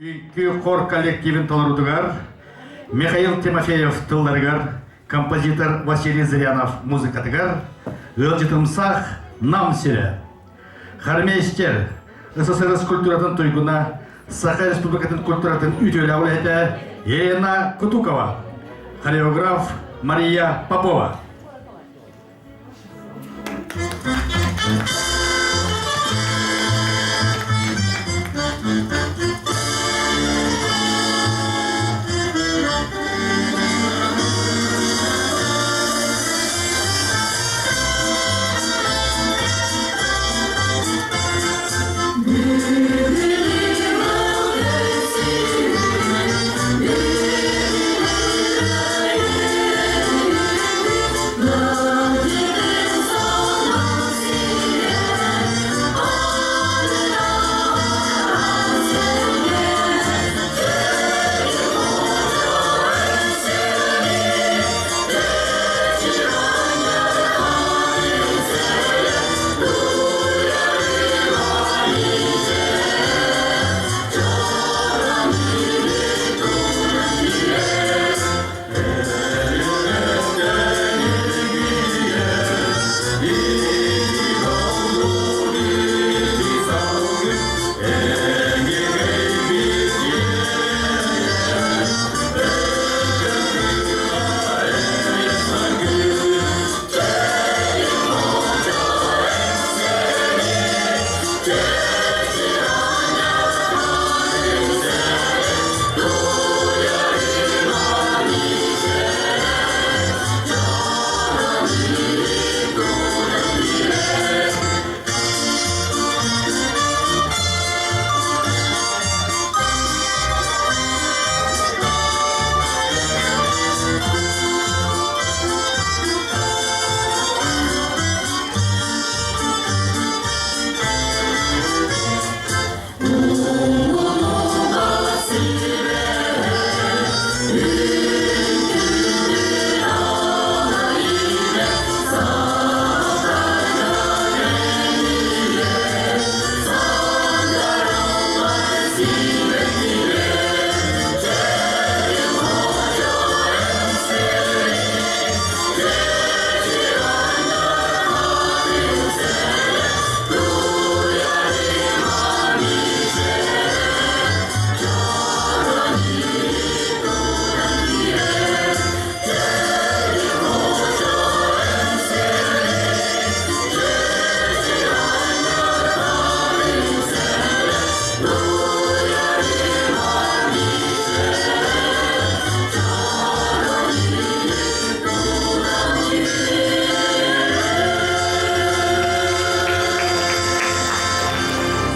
Үҥкүү хор коллективын толорутугар Михаил Тимофеев тылларыгар, композитор Василий Зырянов музыкатыгар ыалдьытымсах Нам сирэ. Хормейстер, СССР культуратын туйгуна, Саха Республикатын культуратын үтүөлээх үлэһитэ Елена Кутукова, хореограф Мария Попова.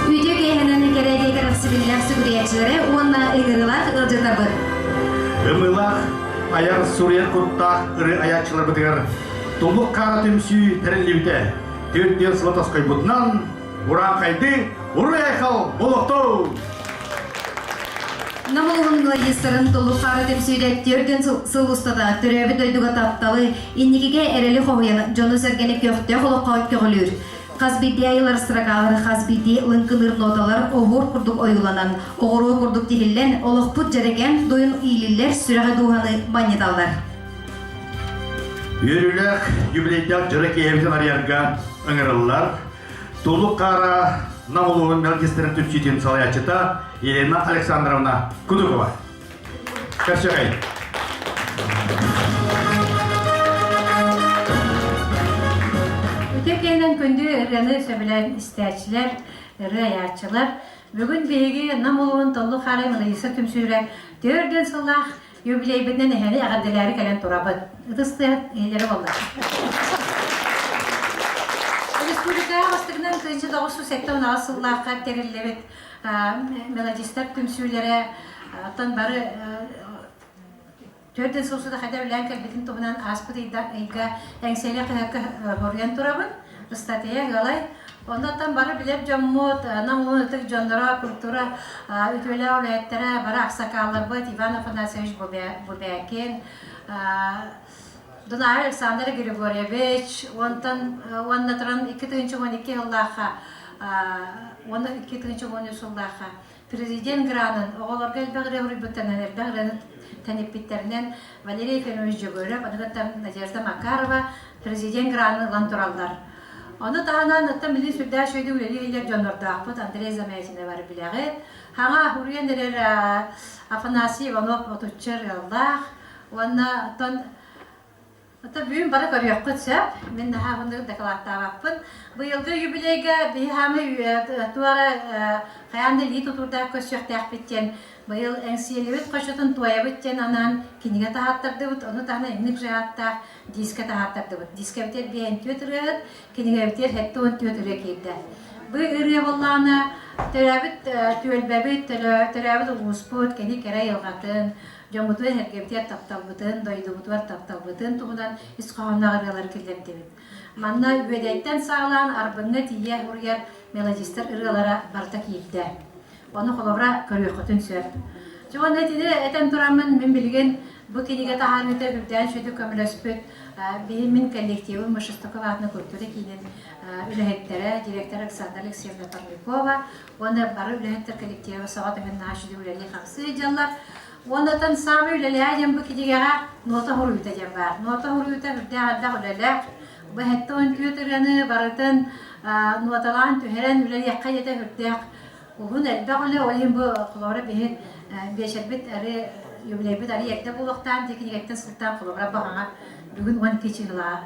Үтүө киэһэнэн кэрэгэ кэрэхсибиллээх сүгүрүйээччилэрэ уонна ыҥырыылаах ыалдьытабыт. Ымыылаах айар суруйар куттаах ырыа айааччыларбытыгар Туллук хаара түмсүү тэриллибитэ. 4 сыла тоскойбутунан Урааҥхайды уруй-айхал буолуохтун! Нам улууһун мелодистарын Туллук хаара түмсүүтэ 4 сыл устата төрөөбүт дойдуга тапталы, инникигэ эрэли хоһуйан дьону-сэргэни көхтөөх олоххо көҕүлүүр. Хас биирдии айылар строкалары хас биирдии лыҥкыныыр ноталар оһуор курдук ойууланан, оҕуруо курдук тиһиллэн, олохпут дьэрэкээн дуйун иилиллэр сүрэҕи-дууһаны манньыталлар. Үөрүүлээх юбилейдаах дьоро киэһэбитин арыйарга ыҥырыллар. Туллук хаара Нам улууһун мелодистарын түмсүүтүн салайааччыта Елена Александровна Кудукова. Көрсүөҕэй. Үтүө киэнэн күндү ырыаны сөбүлээн истээччилэр, ырыа айааччылар, бүгүн биһиги Нам улууһун Толлу Хаарай Мелодиста түмсүүрэ 4 сыллаах юбилейбитинэн эһэни эҕэрдэлээри кэлэн турабыт. Ытыс тыаһыт иһилэрэ буолла. Республикаҕа бастакынан 1978 сыллаахха тэриллибит мелодистар түмсүүлэрэ оттон бары төрдүн сыл суда хайда үлээн кэлбитин туһунан ааспыт ыйга Эҥсиэли хаһыакка хоруйан турабын. Ыстатыйа ыалай. Оннуттан бары билэр дьоммут, Нам улуун ытык дьонноро, культура үтүөлээх үлэһиттэрэ, бары аксакаалларбыт Иван Афанасьевич Бубякин, Дунаев Александр Григорьевич, онтон уонна туран 2012 сыллаахха уонна 2013 сыллаахха. Президент гранын оҕолорго элбэх ырыа суруйбуттарынан, элбэх ырыаны тэниппиттэринэн Валерий Ефимович Дьөгүөрөп, аныгыттан Надежда Макарова президент гранын ылан тураллар. Ону таһынан оттон билин сүрдээх үчүгэйдик үлэлии илэр дьоннордоохпут Андрей Замятина бар билэҕит. Хаҥа уруйан эрэр Афанасий Иванов отучча ырыалаах уонна оттон Ото бүгүн бары көрүөххүт сөп. Мин наһаа уһуннук дакылааттаабаппын. Быйылгы юбилейга биһи хаамы туора хайаан да илии тутуурдаах көрсүөхтээхпит диэн быйыл Эҥсиэлибит хочотун туойабыт диэн анаан кинигэ таһааттардыбыт. Ону таһынан инник же ааттаах дискэ таһааттардыбыт. Дискэбитигэр биэһэн ырыаһыт, кинигэбитигэр 74 ырыа киирдэ. Бу ырыа буоллаҕына төрөөбүт түөлбэбит, төрөөбүт улууспут, кини кэрэ айылҕатын, дьоммутугар-сэргэбитигэр тапталбытын, дойдубутугар тапталбытын туһунан ис хоһоонноох ырыалары киллэрдибит. Манна Үөдэйтэн саҕалаан Арбыҥҥа тиийэ уруйар мелодистар ырыалара барыта киирдэ. Ону холобура көрүөххүтүн сөп. Дьэ уонна итини этэн тураммын мин билигин бу кинигэ таһаарыыта үрдээн сүдү көмөлөспүт биһи мин коллективым Шестаков аатынан культура киинин үлэһиттэрэ, директор Александра Алексеевна Парникова уонна бары үлэһиттэр коллектива саҕа түһэн наһаа үчүгэй үлэлии-хамсыы сылдьаллар. Уоннатан саамай үлэлэһэ диэн бу кинигэҕэ нота хоруйута диэн баар. Нота хоруйута үрдээх элбэх үлэлээх. Бу 74 ырыаны барытын ноталаан түһэрэн үлэлиэххэ диэтэ үрдээх уһун элбэх үлэ. Ол иһин бу холобура биһи биэчэрбит ары юбилейбит ары эрдэ буолуохтаан дии кинигэттэн сылтаан холобура баҕаҥа бүгүн 12 чыһылаа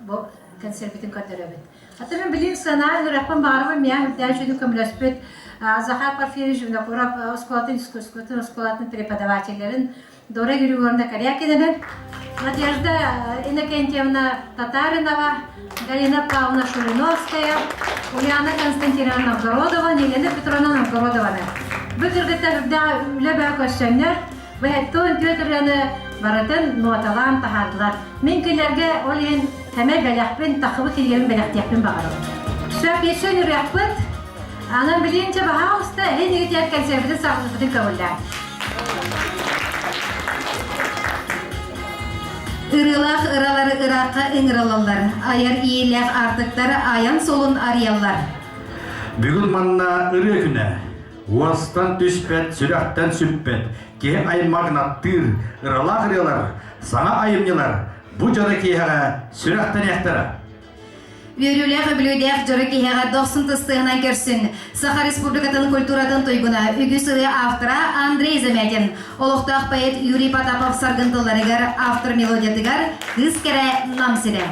бу концерпитин көрдөрөбүт. Аты мин билигин сыанаҕа ыҥырыахпын баҕарабын, миэхэ үрдээн үчүгэйдик көмөлөспүт Захар Порфирьевич Винокуров оскуолатын искусствотын оскуолатын преподавателлэрин Дора Григорьевна Корякинаны, Надежда Иннокентьевна Татаринова, Галина Павловна Шулиновская, Ульяна Константиновна Новгородова, Елена Петровна Новгородованы. Бу кыргыттар үрдээх үлэ бөҕө көрсөннөр, Бэһэттэн түөрт ырыаны барытын нуоталаан таһаардылар. Мин кинилэргэ ол иһин эмэ бэлэхпин, тахыбы кинигэбин бэлэхтиэхпин баҕарабын. Сөп есен ырыахпыт. Анан билиинчэ баһаалыста эһин игитиэр кэнсиэрбитин саҕалыырбытын көҥүллээн. Ырыалаах ыралары ыраахха ыҥыралаллар, айар иилээх аартыктар айан суолун арыйаллар. Бүгүн манна ырыа күнэ. Уостан түспэт, сүрэхтэн сүппэт, киһи аймагнаттыыр, ыралаах ырыалар, саҥа айымньылар бу дьоро киэһэҕэ сүрэхтэниэхтэрэ. Үөрүүлээх үбүлүөйдээх дьоро киэһэҕэ дохсун тыстыһынан көрсүн Саха Республикатын культуратын туйгуна, үгүс ырыа автора Андрей Замятин, олохтоох поэт Юрий Потапов саргын тылларыгар, автор мелодиятыгар «Кыыс кэрэ Нам сирэ».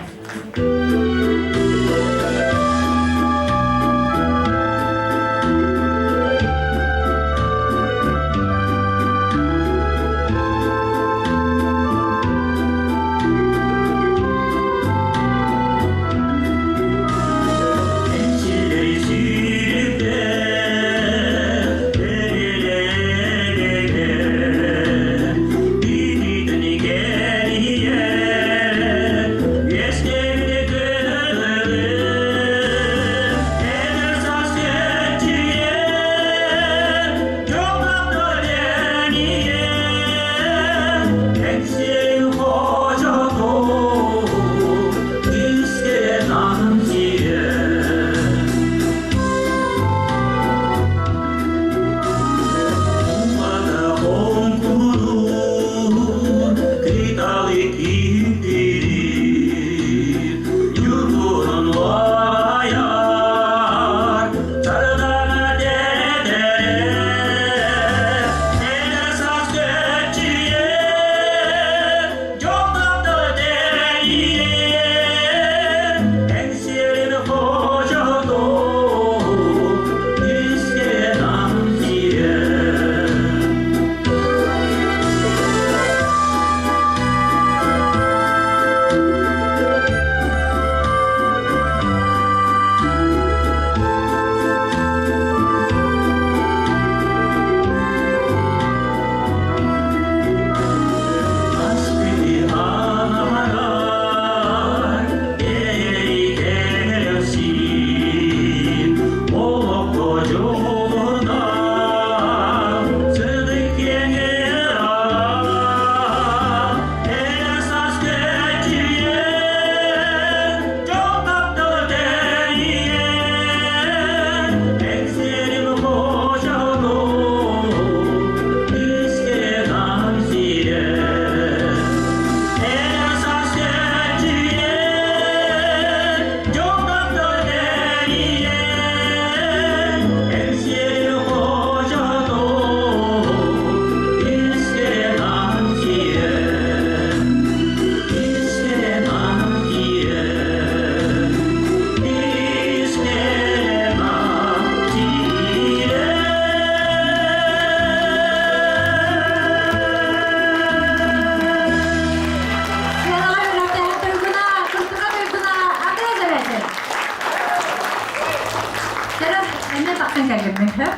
Кэллим кэллим.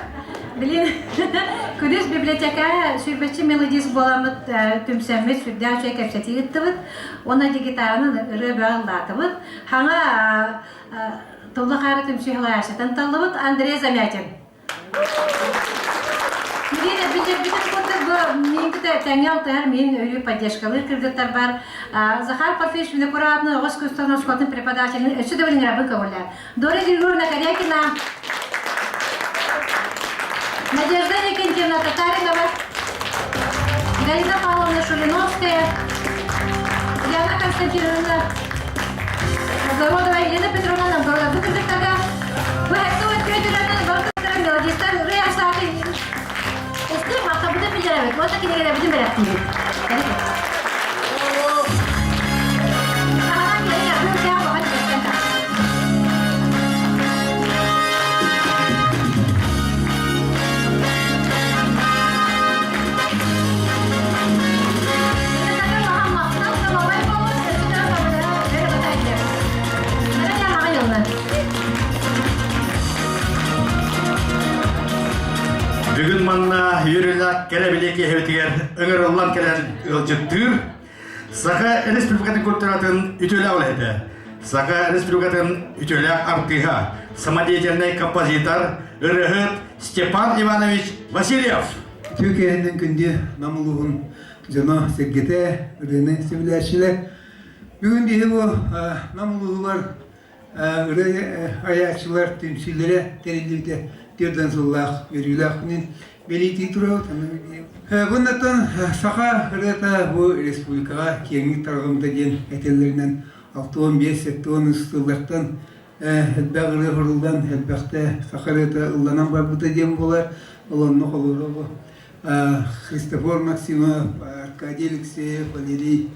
Билин күнүс библиотека сүүрбэччи мелодист буоламмыт түмсэммит сүрдээх үчүгэй кэпсэтии ыыттыбыт. Уонна гитаранан ырыа бөҕө ыллаатыбыт. Хаҥа Тулла хаара түмсүү салайааччытын таллыбыт Андрей Замятин. Мин билэрбитин курдук бу мин кытта тэҥҥэ алтыһар мин өрүү поддержкалыыр кыргыттар бар. Захар Парфич Винокуровны оҕус кустан оскуолатын преподавателин өссө да билиҥҥэрабын көҥүллээн. Дора Григорьевна Корякина, Надежда Викентьевна Татаринова, Галина Павловна Шулиновская, Яна Константиновна Новгородова, Елена Петровна Новгородова. Бу кыргыттарга бу өттүөтүлэринэн мелодистар ырыа сааты Эстер махтабытын билэрэбит, уонна кинигэлэрбитин бэлэхтиибит. Бүгүн манна үөрүүлээх кэрэ бэлиэ киэһэбитигэр ыҥырыллан кэлэн ыалдьыттыыр Саха Республикатын культуратын үтүөлээх үлэһитэ, Саха Республикатын үтүөлээх артыыһа, самодеятельнай композитор, ырыаһыт Степан Иванович Васильев. Үтүө киэһэнэн күндү Нам улууһун дьоно сэргэтэ, ырыаны сөбүлээччилэр. Бүгүн биһи бу Нам улууһугар ырыа айааччылар түмсүүлэрэ тэриллибитэ 4 сыллаах үөрүүлээх күнүн бэлиэтии турабыт. Буннаттан саха ырыата бу республикаҕа киэҥник тарҕаммыта диэн этэллэринэн 65-73 сыллартан элбэх ырыа суруллан, элбэхтэ саха ырыата ылланан барбыта диэн буолар. Ол онно холобура бу Христофор Максимов, Аркадий Алексеев, Валерий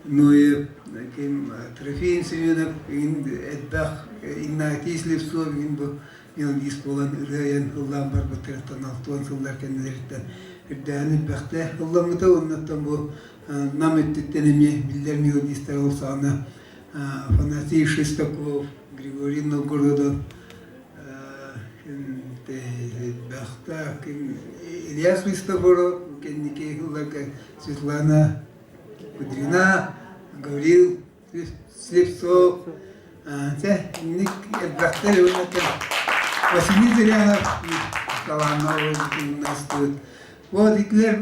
Ноев, ким Трофим Семенов, элбэх Игнатий Слепцов игин бу мелодист буолан ырыа айан ыллаан барбыттарыттан 60 сыллар кэннилэриттэн үрдээн элбэхтэ ылламмыта. Оннуттан бу Нам өттүттэн эмиэ биллэр мелодистар ол саҕана Афанасий Шестаков, Григорий Новгородов, элбэхтэ Илья Христофоров, кэнники сылларга Светлана Кудрина, Гаврил Слепцов, чэ, инник элбэхтэр уонна Василий Зырянов талааннаах уолбутун Вот итилэр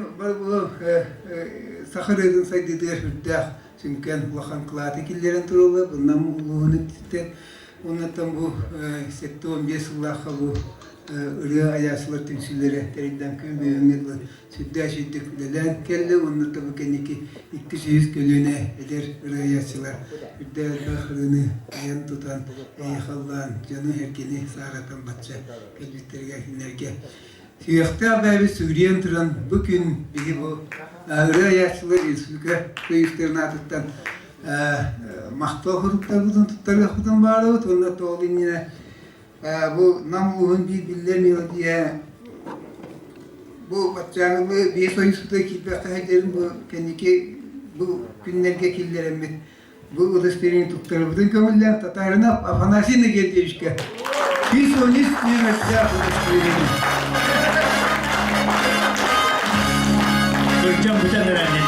саха ырыатын сайдыытыгар сүрдээх сүҥкэн улахан кылааты киллэрэн тураллар. Нам улууһун өттүттэн Оннуттан бу 75 сыллаахха бу ырыа айааччылар түмсүүлэрэ тэриллэн күн бүгүҥҥэ дылы сүрдээх үчүгдүк үлэлээн кэллэ. Оннуттан бу кэнники 200 көлүөнэ эдэр ырыа айааччылар үрдээх элбэх ырыаны айан-тутан, эйэхаллаан, дьону-сэргэни сааратан бачча кэлбиттэригэр кинилэргэ сүһүөхтээх бэйэбит сүгүрүйэн туран бу күн биһи бу ырыа айааччылар республика союзтарын аатыттан махтал суруктарбытын туттарыахпытын баарыбыт уонна тоҕо иннинэ бу Нам улууһун биир биллэр мелодия бу баччааҥҥы биэс ойуусута киирбэххэ сылдьарын бу кэнники бу күннэргэ киллэрэммит бу удостоверение туттарыбытын көҥүллээн Татаринов Афанасий Иннокентьевичка 113 нүөмэрдээх удостоверение. Кырдьан бүтэн эрэннин.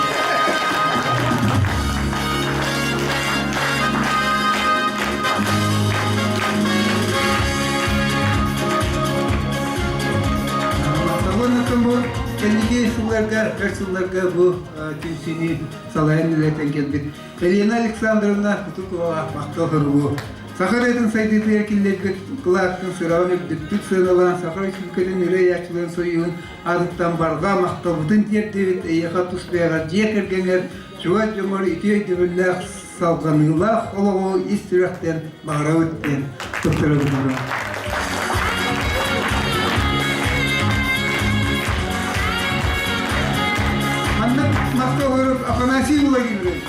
Махталын бу кэнники сылларга, өр сылларга бу түмсүүнү салайан үлэтэн кэлбит Елена Александровна Кутуковаҕа махтал суругу. Саха ырыатын сайдыытыгар киллэрбит кылааттын сыраҕын үрдүктүк сыаналаан Саха Республикатын ырыа айааччыларын союһун аатыттан барҕа махталбытын тиэрдибит эйиэхэ тус бэйэҕэр дьиэ кэргэҥҥэр чугас дьоҥҥор үтүө өйдөбүллээх салҕаныылаах олоҕу ис сүрэхтэн баҕарабыт диэн туттарабыт. Маннык махтал Афанасий Владимирович.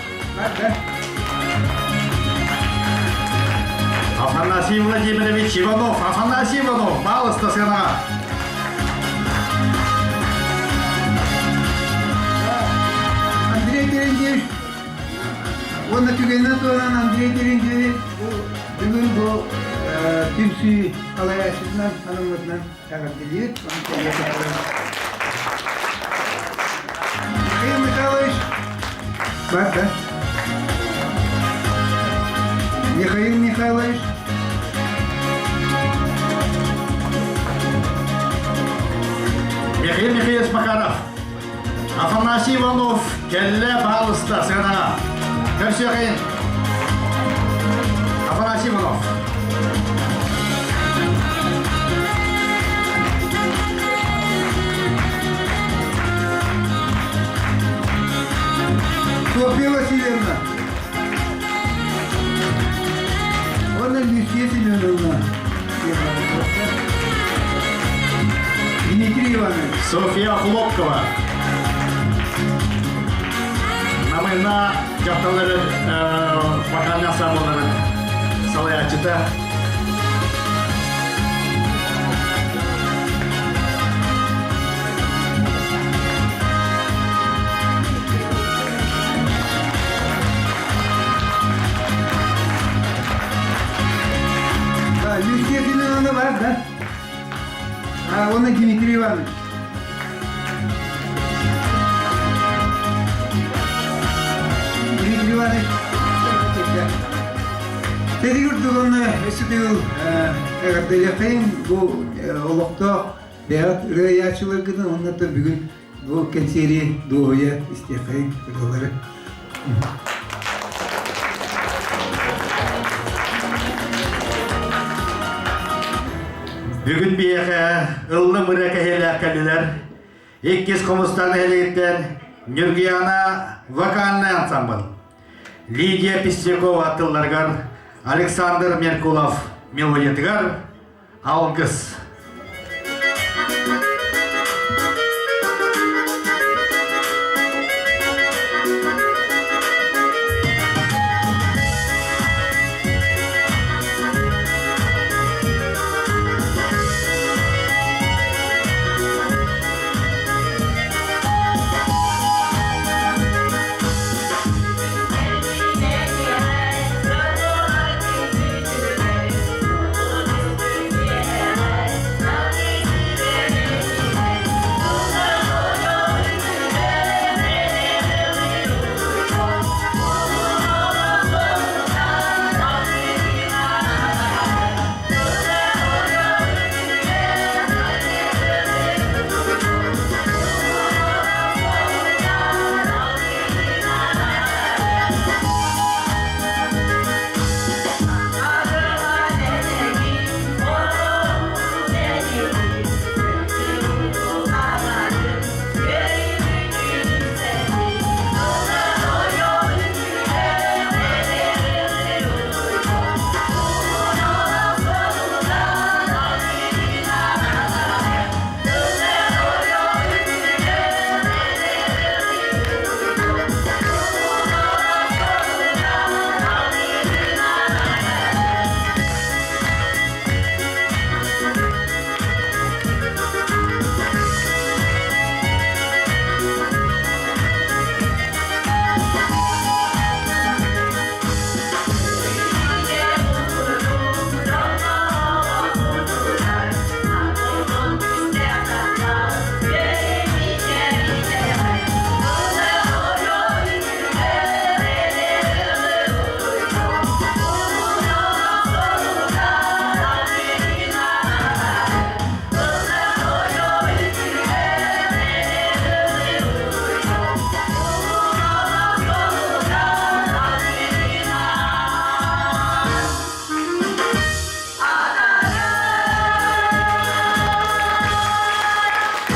Афанасий Владимирович Иванов, Афанасий Иванов, балыста сыанаҕа. Андрей Терентьевич уонна түгэнинэн туһанан Андрей Терентьевич бүгүн бу түмсүү салайааччытынан анаммытынан эҕэрдэлиир. Михаил Михайлович бар да? Михаил Михайлович Михаил Михайлович Макаров, Афанасий Иванов кэллэ баалыста сыанаҕа. Көрсүөхэйин. Афанасий Иванов. Софья Васильевна. Уонна Люция Семеновна. Дмитрий Иванович. Софья Хлопкова. Намына дьахталлары вокальный ансамблларын салайааччыта. Да, Люция Семеновна бар, да? А, он и Дмитрий Иванович. Дмитрий Иванович, Тэри курдук өссө төгүл эҕэрдэлиэххэйин бу олохтоох бэйэҕит ырыайааччыларгытын уонна да бүгүн бу кэнсиэри дуоһуйа истиэххэйин ырыалары. Бүгүн биһиэхэ ыллым ырыа кэһиилээх кэллилэр. Иккис хомустар нэһилиэгиттэн Ньургуяна вокальный ансамбль. Лидия Пестрякова тылларыгар Александр Меркулов мелодиятыгар Алгыс.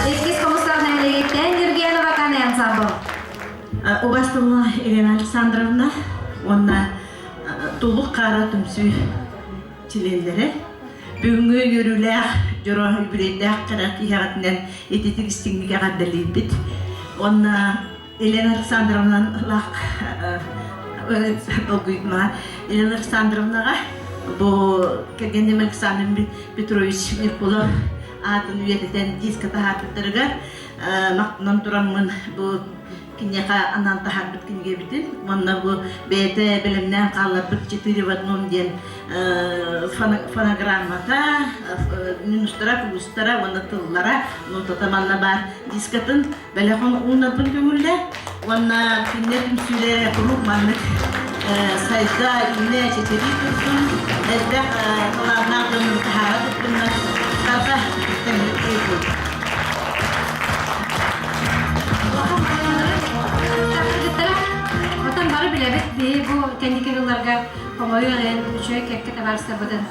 Иккис хомустаах нэһилиэгиттэн Ньургуяна вокальный ансамбл. Убастылла Елена Александровна уонна Туллук хаара түмсүү чилиэннэрэ бүгүҥҥү үөрүүлээх дьоро үбүлүөйдээх кыра киһиэҕитинэн ититик истиҥник эҕэрдэлиибит. Уонна Елена Александровналаах долгуйдума Елена Александровнаҕа бу кэргэним Александр Петрович Меркулов аатын үйэтитэн диска таһаарбыттарыгар махтанан тураммын бу. киниэхэ анаан таһаарбыт кинигэбитин уонна бу бэйэтэ бэлэмнээн хаалларбыт четыре в одном диэн фонограммата, минустара, плюстара уонна тыллара нотата манна баар дискатын бэлэх уунарбын көҥүллэ уонна кинилэр түмсүүлэрэ куруук маннык сайда, үүнэ, чэчирии турдун, элбэх талааннаах дьоннору таһаара турдуннар, барҕа Отон бары билэбит, биһи бу кэнники сылларга хомойуох иһин үчүгэй кэккэ табаарыстарбытын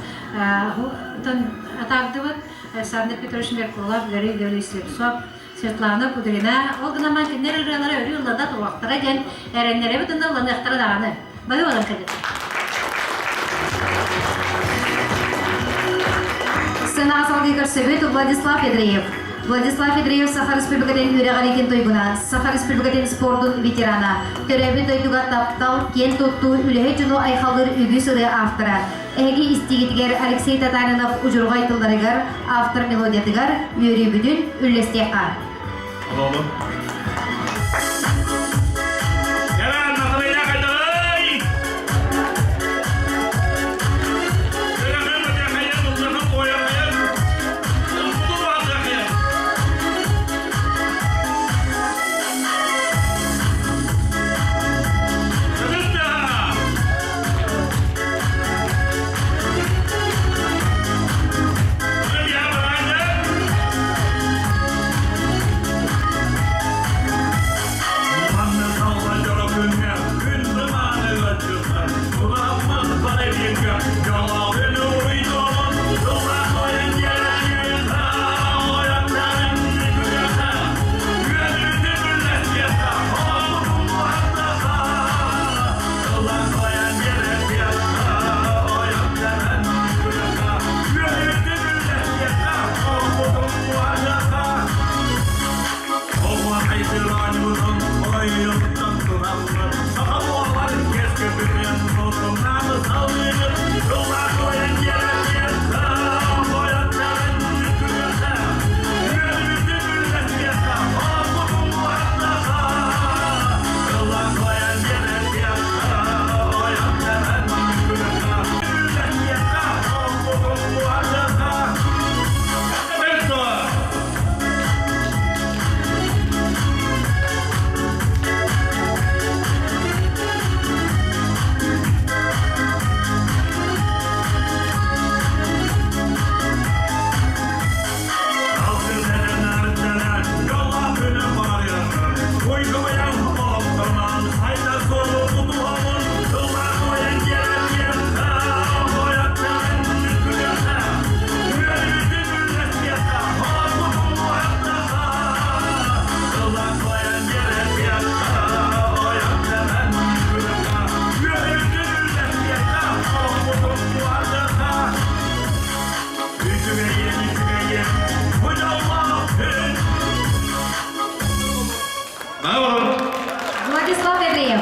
атаардыбыт. Александр Петрович Меркулов, Григорий Гаврилович Слепцов, Светлана Кудрина. Ол гынан баран кинилэр ырыалара өрүү ыллана туруохтара диэн эрэннэрэбит уонна ылланыахтара даҕаны. Бары буолан кэллилэр. Сценаҕа салгыы көрсөбүт Владислав Ядреев. Владислав Ядреев Саха Республикатын үөрэҕириитин туйгуна, Саха Республикатын спордун ветерана, төрөөбүт дойдуга таптал, киэн туттуу, үлэһит дьону айхаллыыр үгүс ырыа автора. Эһиги истиигитигэр Алексей Татаринов удьурҕай тылларыгар, автор мелодиятыгар үөрүүбүтүн үллэстиэххэ. Алло. Владислав Андреев.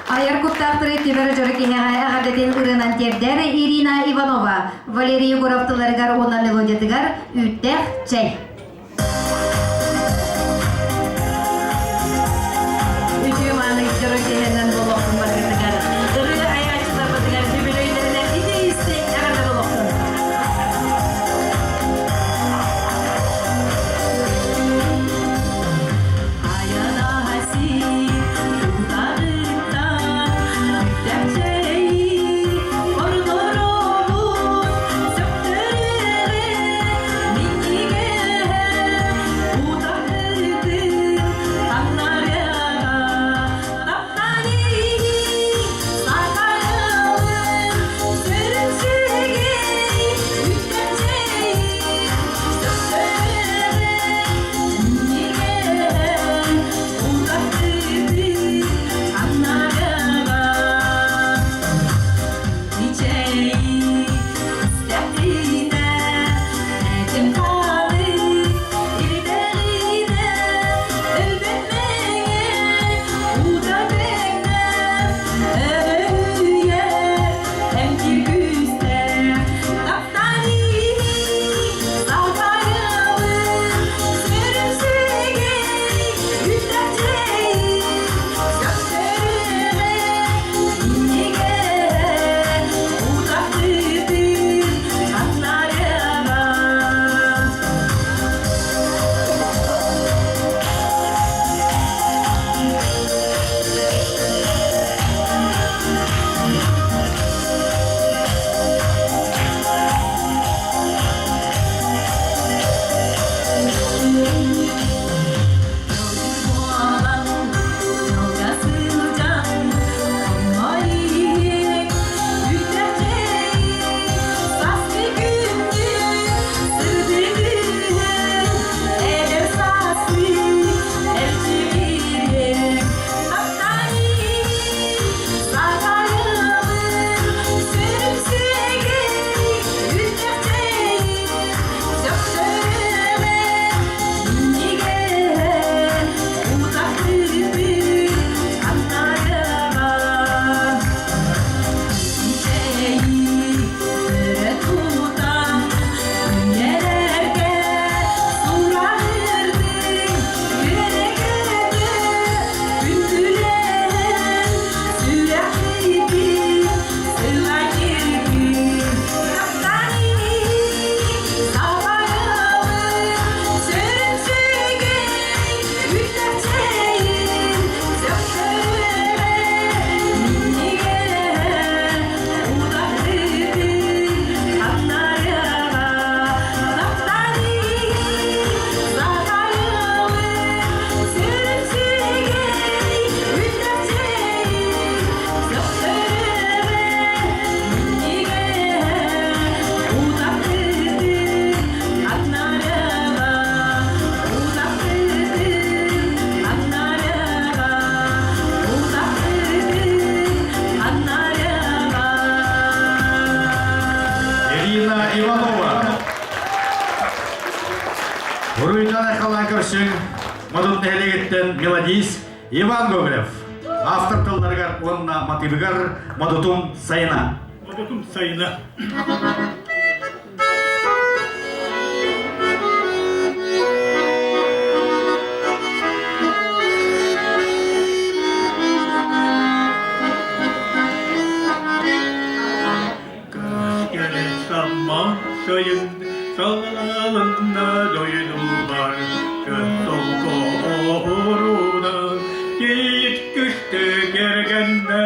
Айар куттаахтары түбэр дьоро киһиэхэ эҕэрдэтин ырыанан тиэрдэр Ирина Иванова, Валерий Егоров тылларыгар уонна мелодиятыгар үүттээх чэй. Үтүө мааны дьоро киһинэн буолуохтун баргытыгар, ырыа айааччыларбытыгар үбүлүөйдэринэн ити истиҥ эҕэрдэ буолуохтун. көрсүҥ Модут нэһилиэгиттэн мелодист Иван Гоголев. Автор тылларыгар уонна мотивыгар Модутум сайына. Модутум сайына. Сайын салалынна дойдубар Көс оһуруна Тиит күстэ кэргэннэ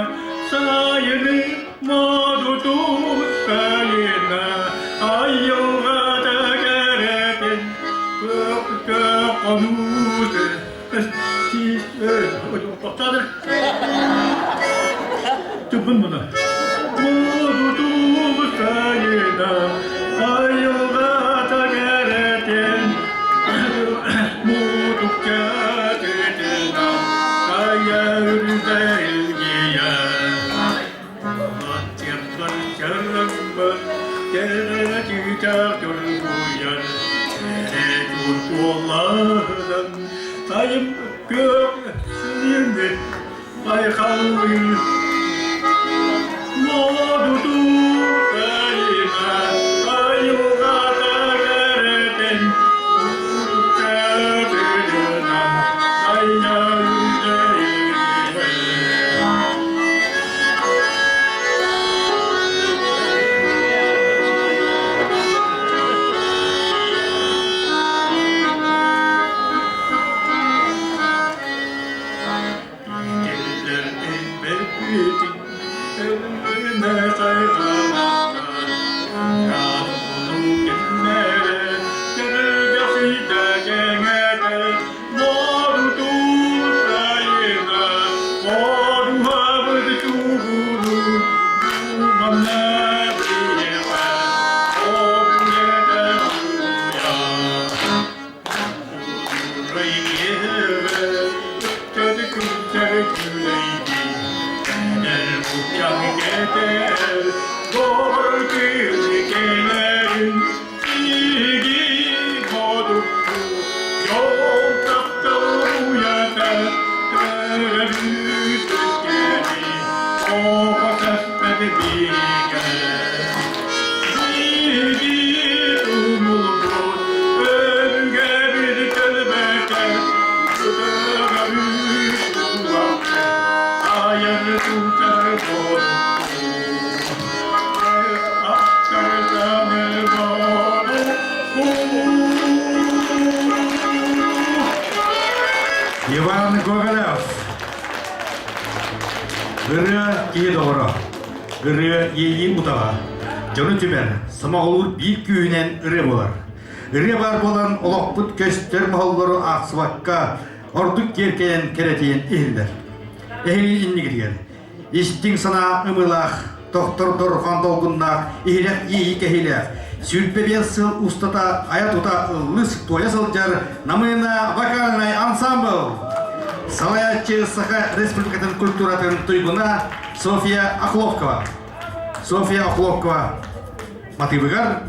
Сайыны модуту сайына Айылҕата кэрэтин Көккө хонууты Тупун муну. Модуту сайына Айылҕата кэрэтин Мутукча тытына Хайа үрдэ Аттыппар чарыммын, кэрэ чүүчээх дьоргуйар, Кэрэ куолаһынан сайым күөх сиҥит айхаллыы. Модуту кэлимэ айылҕата кэрэтин, Мутукча тыынынан айа үтэйиэ. Кэллэр элбэппитин өлүнэ сайҕалаата, Дьаабылу кэннэрэ кэргэхийдэ кэҥэтэ, Модутуу сайына Оруһабыт чугуру Манна биэҕэ Оруйата Иван Гоголев. Ырыа киһи доҕоро. Ырыа иэйии утаҕа. Дьону түмэр, сомоҕолуур биир күүһүнэн ырыа буолар. Ырыа баар буолан олохпут көстөр моһоллору аахсыбакка, ордук киэркэйэн кэрэтийэн иһиллэр. Эһиги иннигитигэр истиҥ санаа ымыылаах, тохтор дорҕоон долгуннаах, иһирэх иэйии кэһиилээх, 25 сыл устата айа-тута ыллыс туойа сылдьар Намыына вокальнай ансамбл! Салайааччы Саха Республикатын культуратын туйгуна Софья Охлопкова. Софья Охлопкова матыыбыгар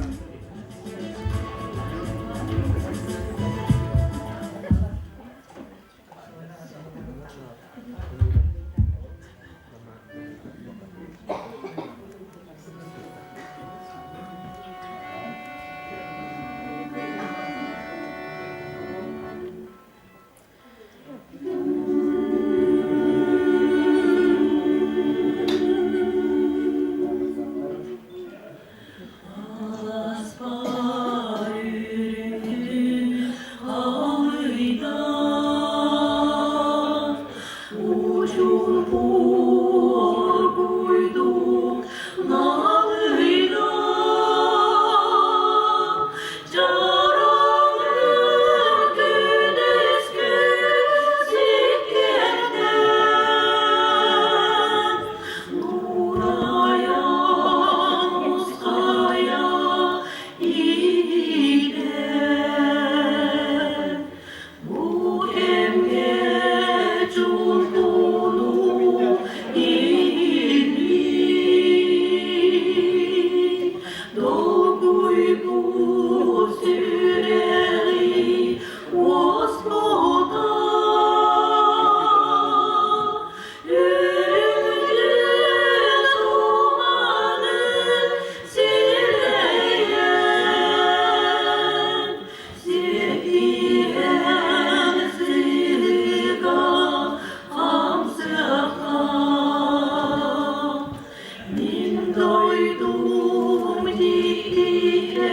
Дойдум дьиктитэ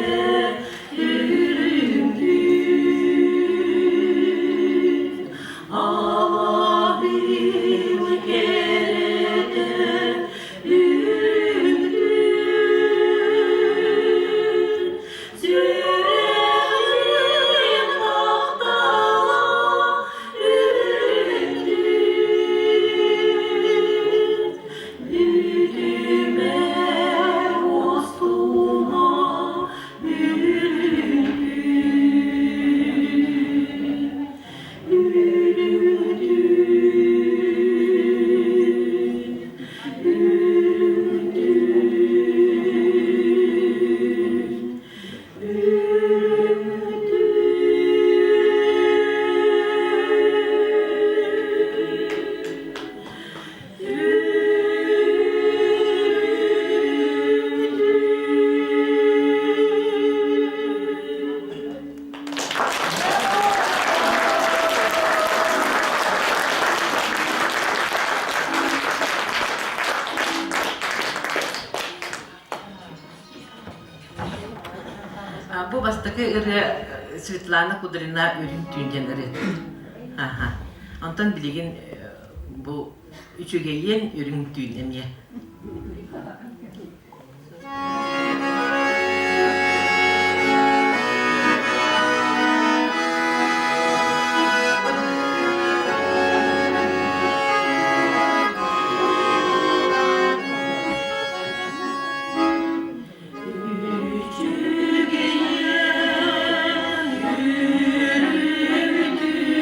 үрүҥ түүн, Алаһыым кэрэтэ үрүҥ түүн, Сүрэҕим таптала үрүҥ түүн. Бүтүмэ устума үрүҥ түүн, үрүҥ түүн, үрүҥ түүн. Бу бастакы ырыа Светлана Кудрина Үрүҥ түүн диэн ырыа. Аха. Онтон билигин бу Үчүгэйиэн үрүҥ түүн эмиэ. Үчүгэйиэн үрүҥ түүн,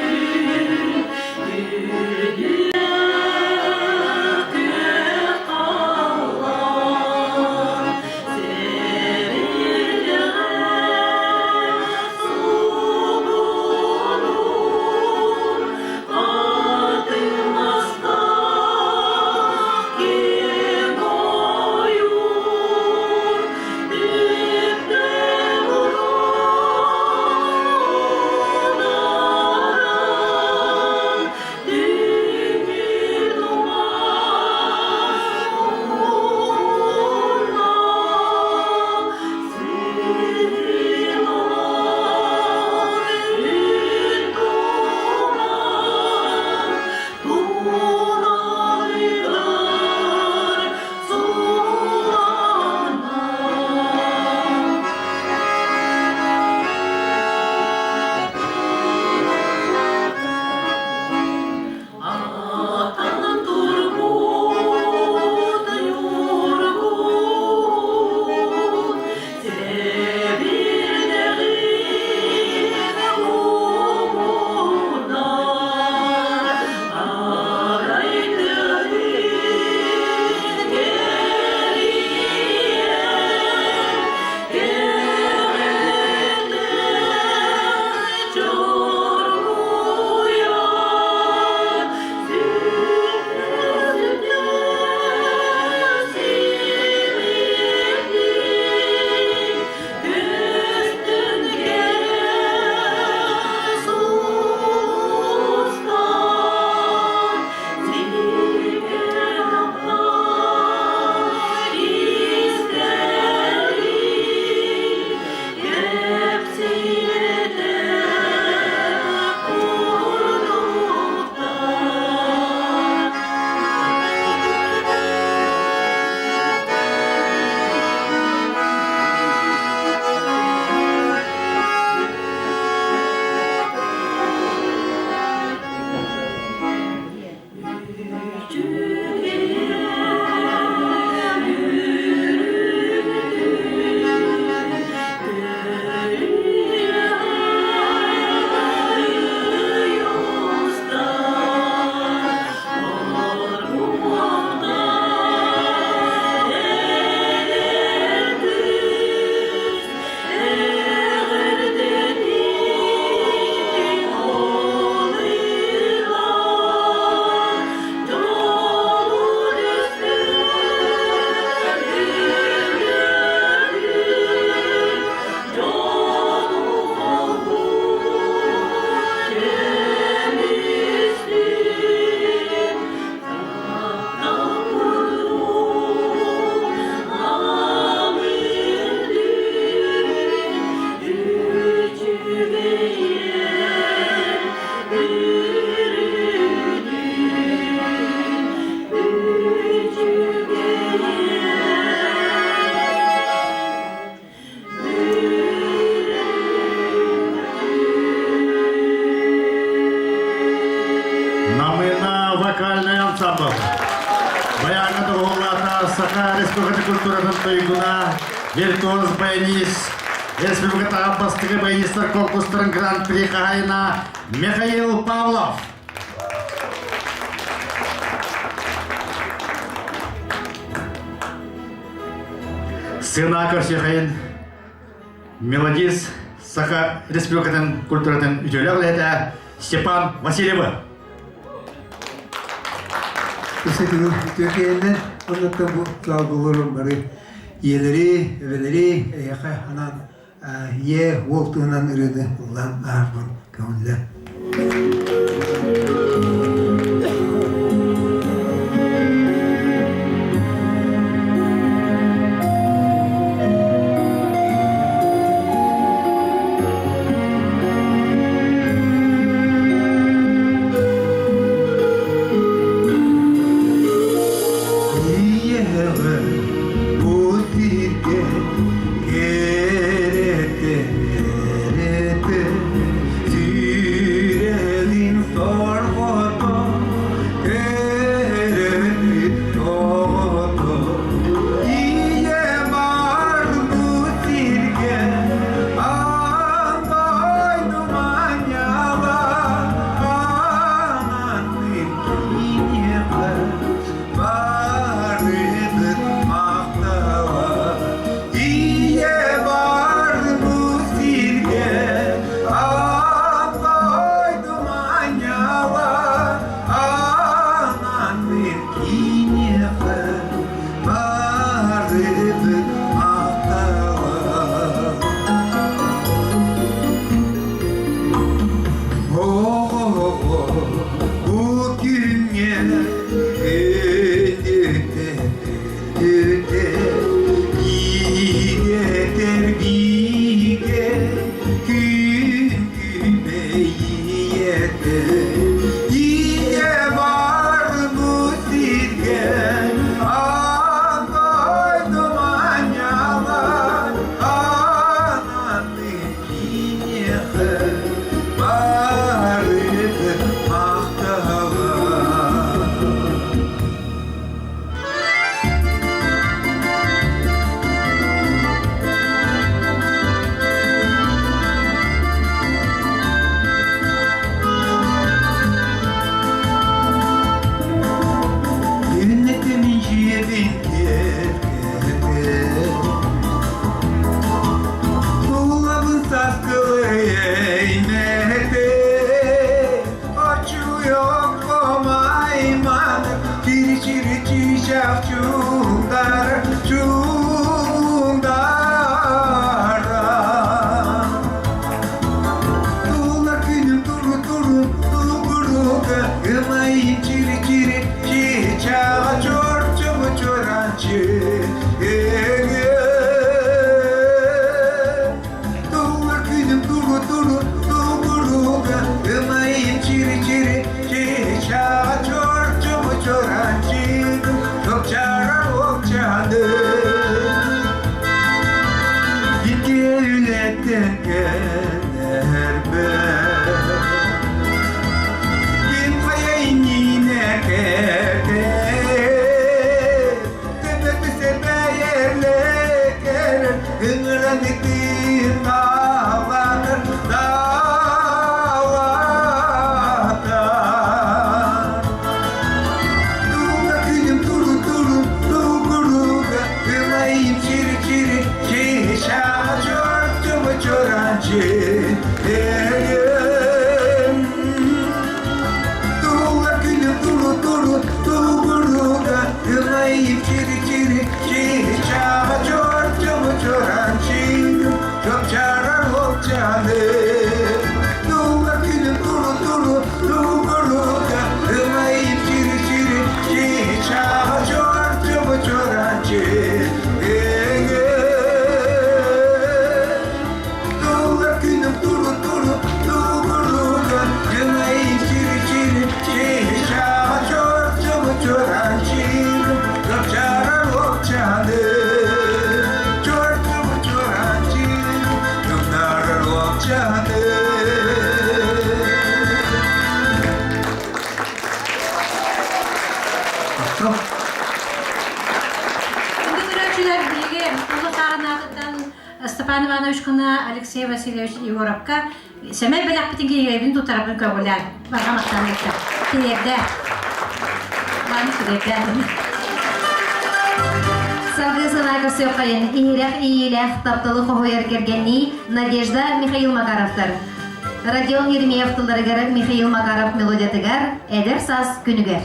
туйгуна, виртуоз баянист, республикатааҕы бастакы баянистар конкурстарын гран-при хаһаайына Михаил Павлов. Сцена көрсүөхайын мелодист Саха Республикатын культуратын үтүөлээх үлэһитэ Степан Васильевы. Өссө үтүөкэйэннэр оннуттан бу саалгыларым бары ийэлэри, эбэлэри эйиэхэ анаан ийэ уол туһунан ырыаны ыллаан аарбын көҥүллэ. Ийэҕэ бу сиргэ кэрэтэ кэрэтэ сүрэҕин сорҕото кэрэни тоҕото Ийэ бар бу сиргэ аан дойду манньала аанатын киниэхэ барыбыт махтала Ийэ бар бу сиргэ аан дойду манньала аанатын киниэхэ барыбыт махтала Оҕо бу күҥҥэ күндүтэ күндүтэ иигэтэр биигэ күн күбэйиэтэ Ийэ бар бу сиргэ аан дойду манньала аананы киниэхэ барыбыт махтала. Күннэтин дьиэбин киэргэтэ Тулабын саскылы эймэтэ Очуйом комайман Чири-чири чичах чуҥдар чуҥдара Тулар күнүм туру туру тугуруга Ымайым чири-чири чичаҕа чорчугу чуранчы Тулар күнүм туру туру тугуруга Ымайым чири-чири чичаҕа чорчугу чуранчы Чопчарар окчаны Ити үлэттэн кэлэрбэр Ким хайа иннинэ кэтэ Төбөтү сэбэйэлэкэр Ыҥыран итин таалатар таалатар Туга күнүм туру туру тугуруга Ылайым чири чири чичаҕа чортума чоранчы Эгем Туга күнүм туру туру тугуруга Ылайым чири чири чичаҕа чортума чоранчы Чопчарар лопчаны Туга күнүм туру туру тугуруга Ылайым чири чири чичаҕа чортума чоранчы Эгем Тула күнүм туру туру Степан Ивановичкына Алексей Васильевич Егоровка сэмэй бэлэхпитин киһиэбин тутарабын көҕүлээн барҕа махтаан ыытта. Тириэрдэ. Маны тириэрдэ. Салгыы санаа көрсүөххэйин иһирэх иилээх тапталы хоһуйар кэргэннии Надежда Михаил Макаровтар. Родион Еремеев тылларыгар Михаил Макаров мелодиятыгар «Эдэр саас күнүгэр».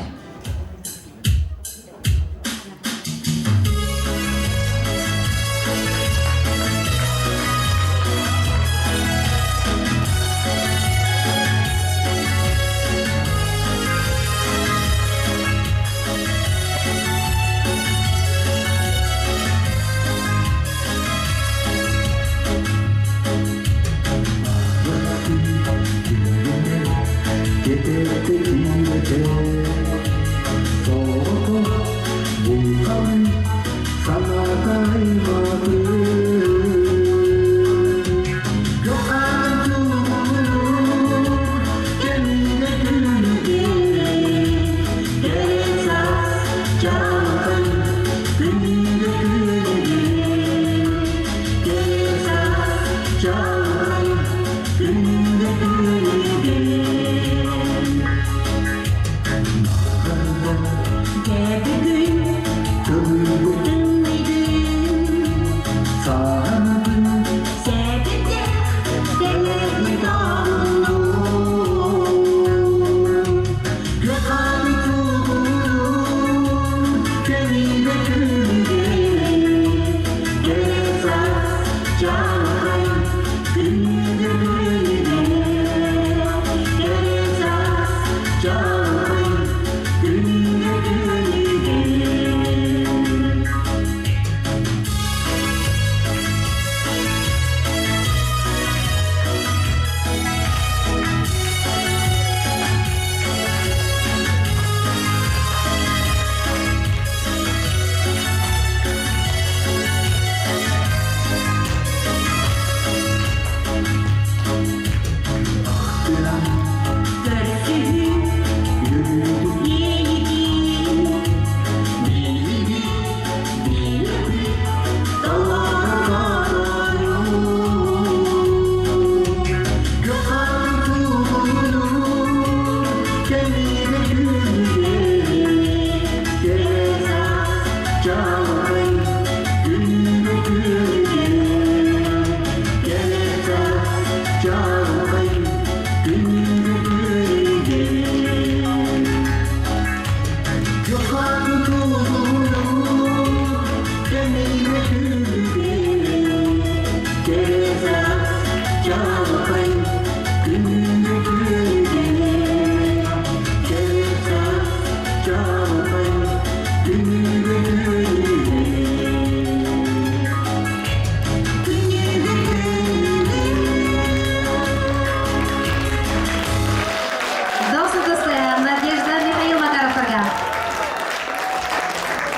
Надежда Михаил Макаровтарга.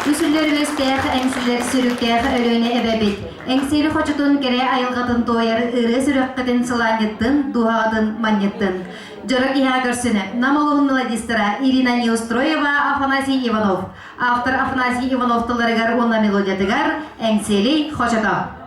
Үсүллэр үөстээх, эҥсиллэр сүрүктээх Өлүөнэ эбэбит. Эҥсиэли хочотун кэрэ айылҕатын туойар ырыа сүрэххитин сылаанньыттын, дууһаҕытын манньыттын. Дьоро киһиэхэ көрсүнэ Нам олоһун мелодистара Ирина Неустроева, Афанасий Иванов. Автор Афанасий Иванов тылларыгар уонна мелодиятыгар Эҥсиэли хочото.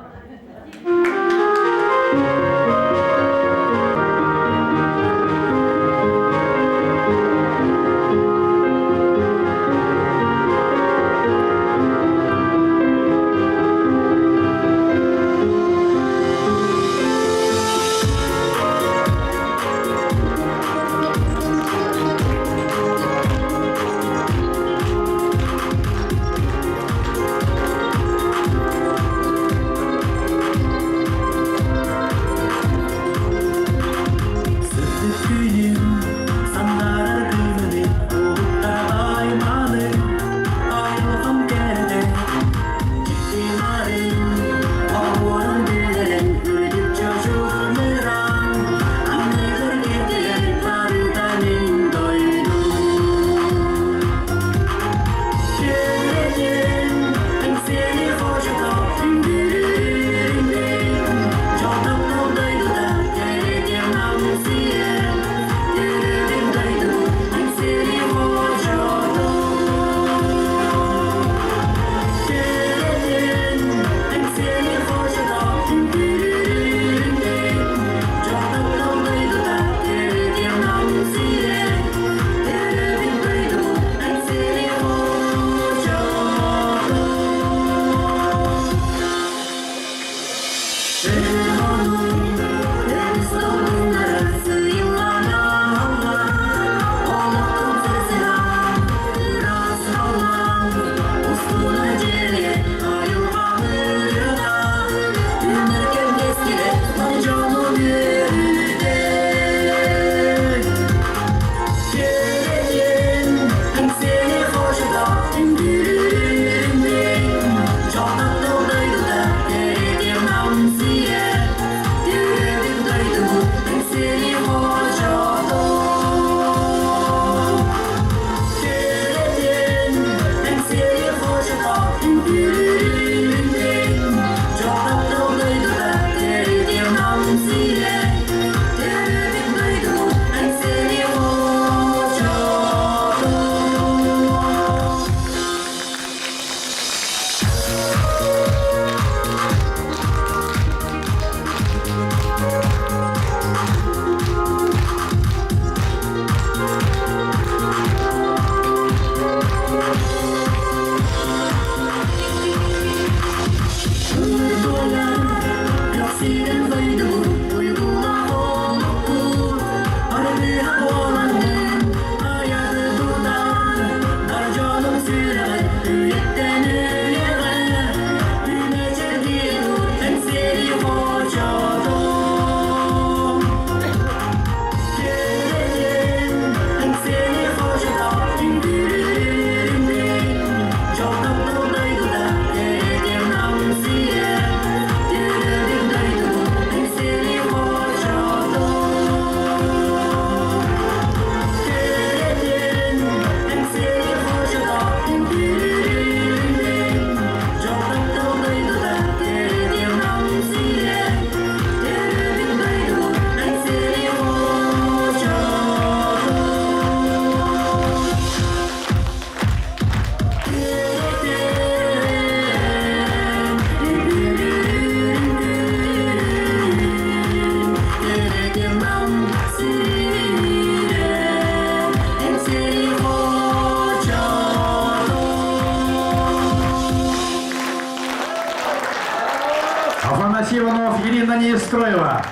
Афанасий Иванов, Ирина Неустроева.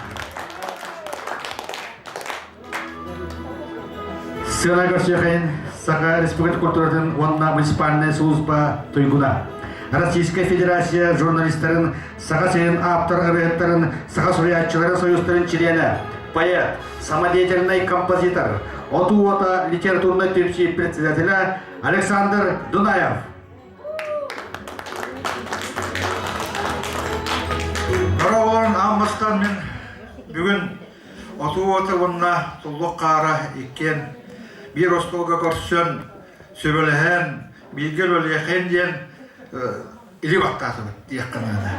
Сцена көрсүөхайын Саха Республикатын культуратын уонна муниципальная служба туйгуна. Российская Федерация журналистарын Саха сирин ааптар ырыһыттарын Саха суруйааччыларын союзтарын чилиэнэ, поэт, самодеятельный композитор, отуу уота литературнай түмсүү председателя Александр Дунаев. Дорооболорун аан бастаан мин бүгүн отуу уота уонна туллук хаара иккиэн биир остуолга көрсөн, сүбэлэһэн, бииргэ үлэлиэхин диэн или баттаатыбыт диэххэ наада.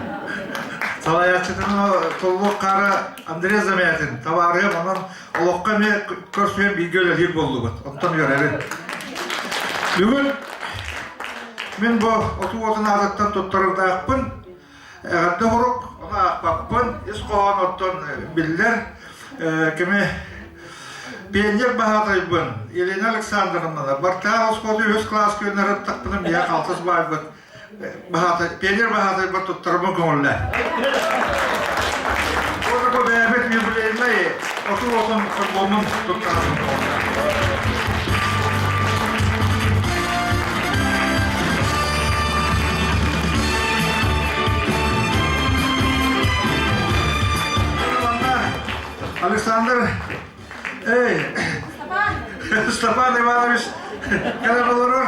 Салайааччытын туллук хаара Андрей Замятин табаарыһым онон олоххо эмиэ көрсүөн бииргэ үлэлиир буоллубут. Онтон үөрэбин. Бүгүн мин бу отуу уотун аатыттан туттарардаахпын. Эҕэрдэ хорук, ону аахпаппын. Ис хоһоон оттон биллэр. Кими Пионер баһаатайбын Елена Александровна Бартаах оскуолатын үһүс кылааска үөрэнэр миэхэ алтыс баайбыт баһаатай, пионер баһаатайбар туттарбын көҥүллэ. Ол бэйэбит юбилейнай оту отун альбомун туттарабын Александр, эй, Степан Иванович кэлэн олорор.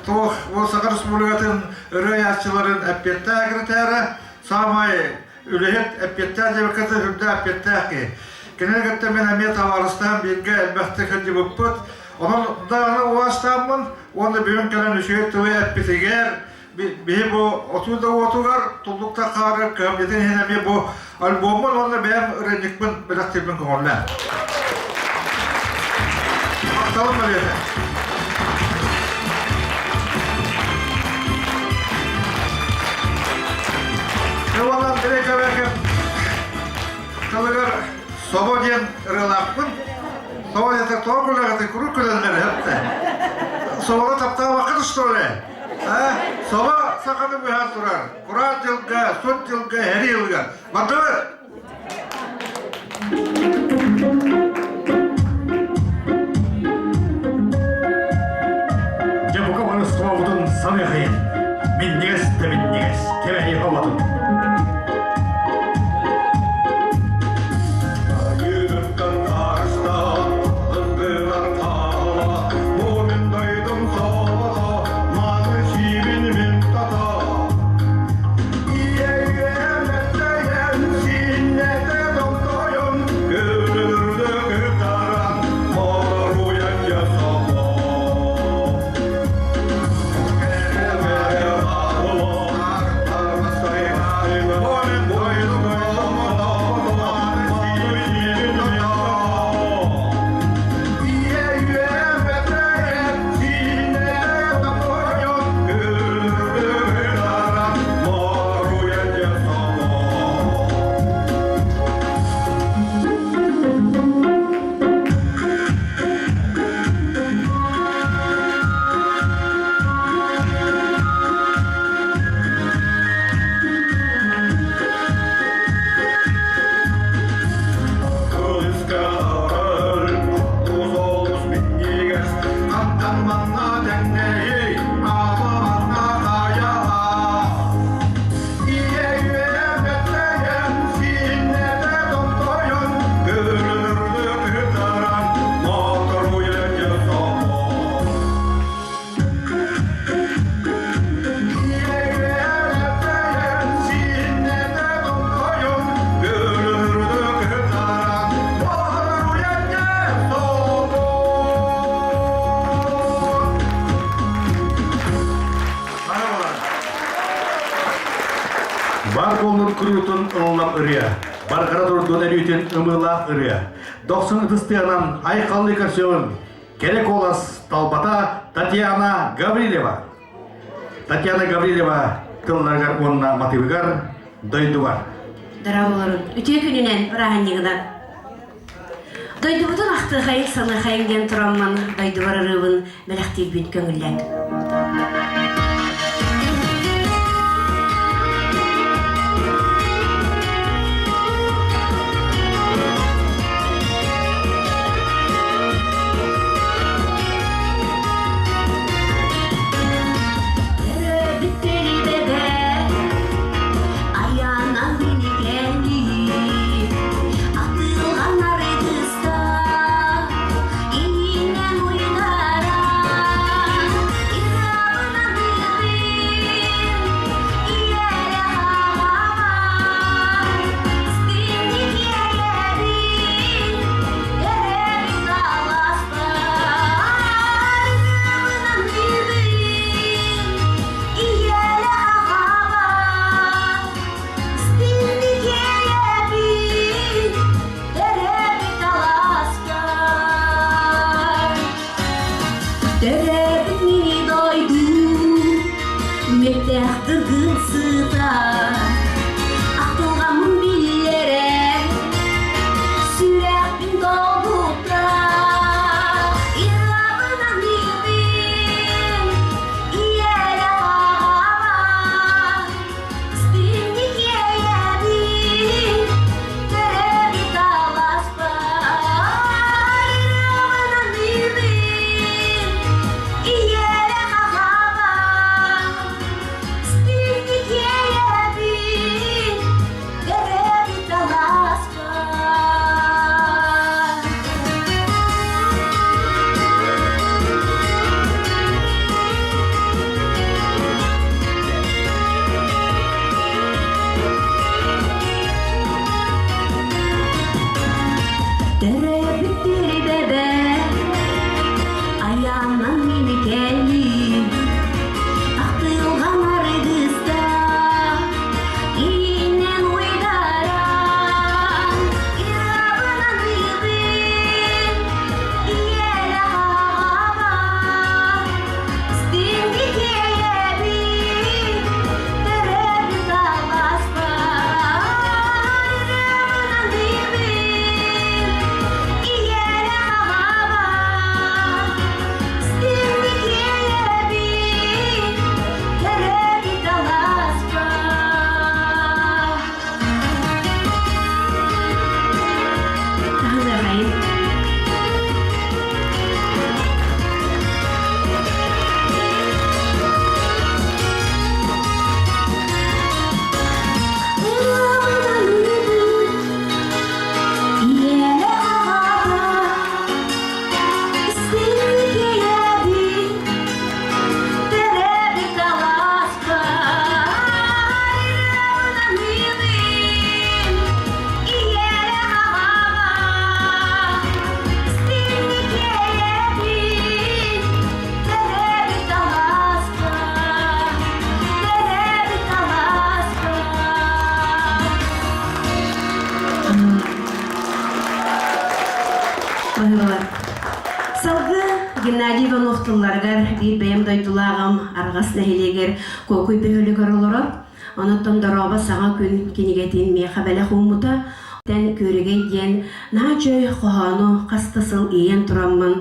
Туох ол Саха Республикатын ырыа эппиэттээх секретарэ, саамай үлэһит эппиэттээх диэбиккэ үрдээх эппиэттээх киһи. Кинини кытта мин эмиэ табаарыстаан бииргэ элбэхтик сылдьыбыппыт. Онон даҕаны убаастааммын уонна бүгүн кэлэн үчүгэй тылы эппитигэр биһи бу отуу да уотугар туллукта хаары кыһамньытын иһин эмиэ бу альбоммун уонна бэйэм ырыанньыкпын бэлэхтиирбин көҥүллээн. Махталым бэлиэтэ. Уонна Андрей Кобяков тылыгар собо диэн ырыалаахпын. Собо диэтэ тоҕо күлэҕитий, куруук күлэллэр эттэ. Собону таптаабаккыт что ли? Собо саханы быһан турар. Кураан дьылга, сут дьылга, һэрии ылга. Бардыбыт! Дьэ бука бары собобутун саныахайын. Минньигэс да минньигэс, кэбэһи оботун. Айыыттан арыстан, ындыгар таала, бу мин дойдум солото, маны сиибин мин тата. Иэйэм синнэтэ томтойон, күлүрдэ кытаран, моруйан ясабо. Бар буоллун куруутун ыллам ырыа, барҕара турдун өрүүтүн ымыылаах ырыа. Дохсун ытыстыанан айхаллыы көрсөҕүм. Кэрэ куолас талбата Татьяна Гаврильева. Татьяна Гаврильева тылларыгар уонна матыыбыгар дойдубар. Дорооболорун. Үтүө күнүнэн бырааһынньыгынан. Дойдубутун ахтыахайын саныахайын диэн тураммын дойдубар ырыабын бэлэхтиирбин көҥүллээн. Геннадий Иванов тылларыгар биир бэйэм дойдулааҕым Арҕас нэһилиэгэр Куокуй бөһүөлэгэр олорор. Онуттан Дорообо саҥа күн кинигэтин миэхэ бэлэх ууммута. Тэн Күөрэгэй диэн наһаа үчүгэй хоһоону хас да сыл иэйэн тураммын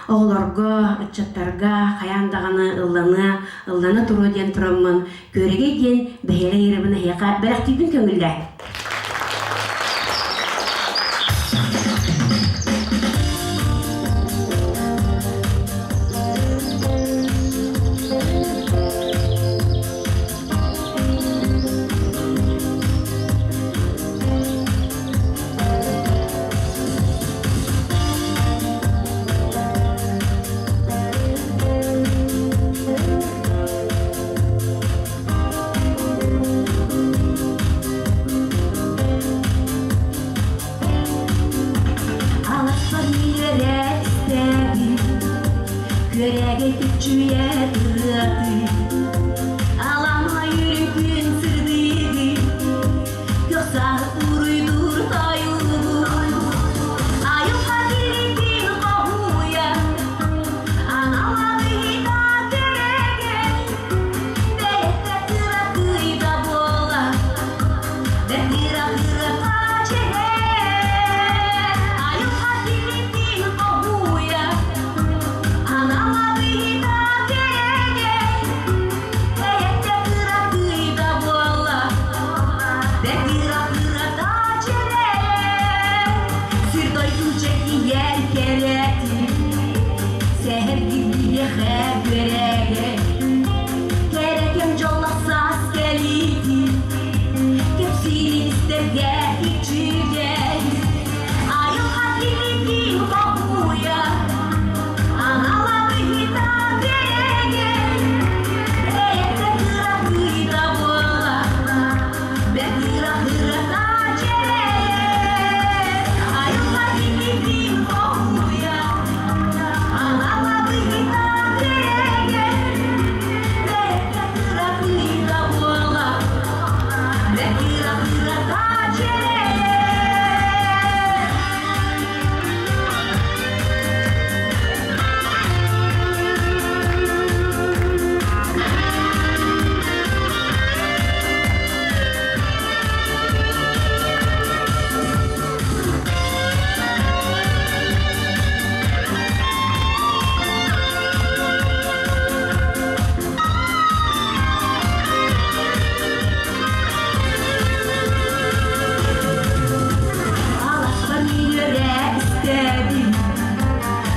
оҕолорго, ыччаттарга хайаан даҕаны ылланыа, ыллана туруо диэн тураммын Күөрэгэй диэн бэһиэлэй ырыабын эһиэхэ бэлэхтиирбин көҥүллээ. Аласпар үөрэ истэбин, күөрэгэй күччүйэ ырыатын. Аламай үрүҥ сырдыгын, көхсаах уруйдуур тойугун. Айылҕа кириитин хоһуйа, анала ыйыта кэрэгэй. Бэйэтэ кыракыйда буола, бэртира-кырата чэһэр. Айылҕа кириитин хоһуйа, анала ыйыта кэрэгэй. Бэйэтэ кыракыйда буола, бэртира-кырата чэһэр. Сир дойду чэгиэн кэрэтин, сэһэргиһиэхэ күөрэгэй. Кэрэкэм дьоллох саас кэлиитин, кэпсиирин истэргэ үчүгэй. Айылҕа киһитин хомуйа, анала быһыыта кэрэгэй. Бэйэтэ кыракыйда буола, бэрт кыра-кырата дьэрэй. Айылҕа киһитин хомуйа, анала быһыыта кэрэгэй. Бэйэтэ кыракыйда буола, бэрт кыра-кырата дьэрэй. Аласпар үөрэ истэбин,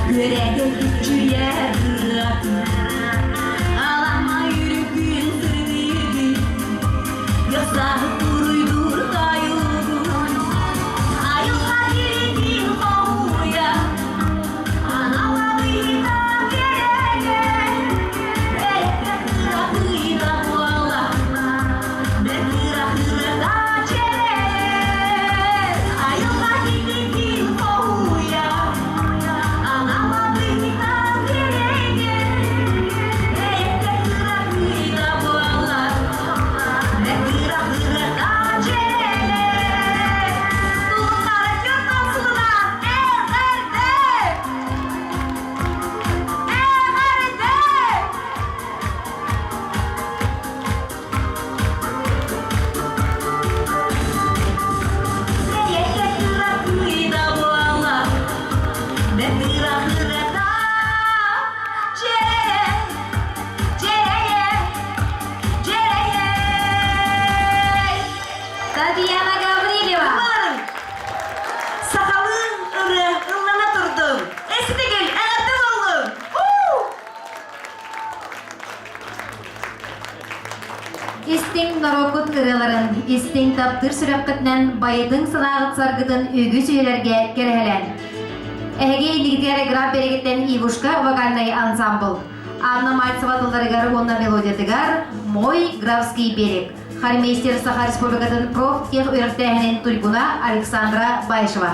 үөрэтэ күччүйэ ырыатын. Алама үрүкүн сырдыгын, Ясаһы туруйдуур тайылгын. Айылҕа киритин хоһуйа, анала быһыта кэрэгэй. Бэйэтэ кыра буола, бэрт кыра-кырата чэрэй. Айылҕа киритин хоһуйа, анала быһыта кэрэгэй. Бэйэтэ кыра буола, бэрт кыра-кырата чэрэй. Тулуктара түөрт сылынан эҕэрдэ! Эҕэрдэ! Бэйэтэ кыра буола, бэрт кыра-кырата чэрэй, чэрэй, чэрэй. Татьяна Гаврильева. Барын! Сахалыы ырыа ыллана турдум. Эситигил эҕэрдэ буоллун! Истиҥ норуоккут ырыаларын, истиҥ таптыыр сүрэххитинэн байытыҥ санааҕыт саргытын үгүс үйэлэргэ кэрэһэлээн. Эһиги илиигитигэр граф биэригиттэн Ивушка вокальнай ансамбл. Анна Мальцева тылларыгар уонна мелодиятыгар «Мой графский берег» хормейстер Саха Республикатын профтех үөрэхтээһинин туйгуна Александра Баишева.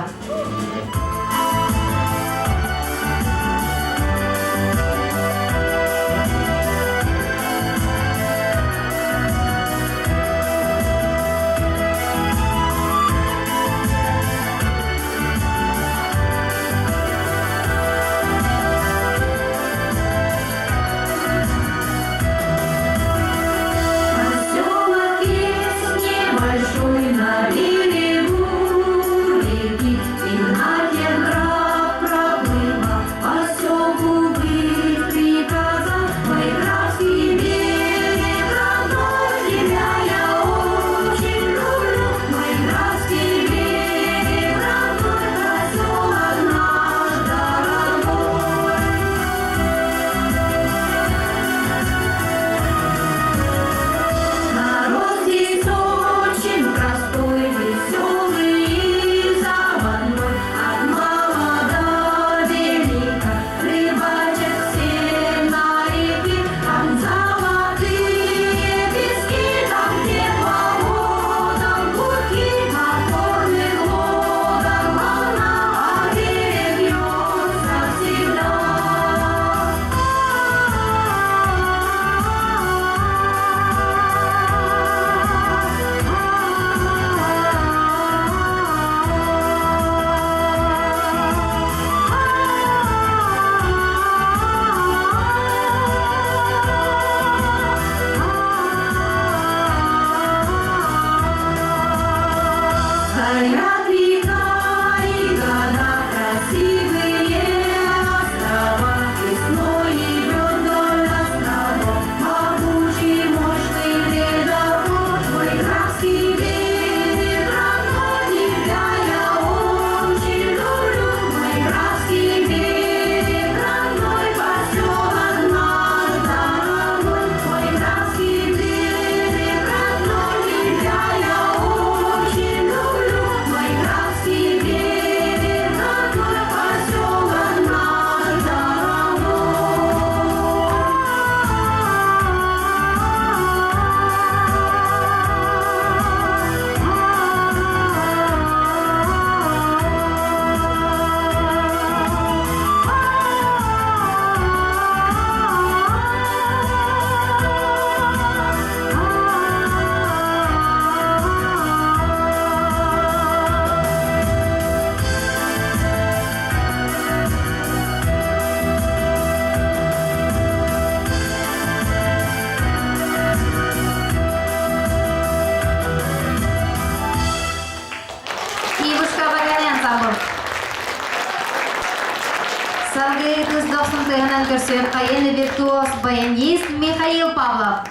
Салгыы ытыс дохсун тыаһынан көрсүөххэйин виртуоз баянист Михаил Павлов.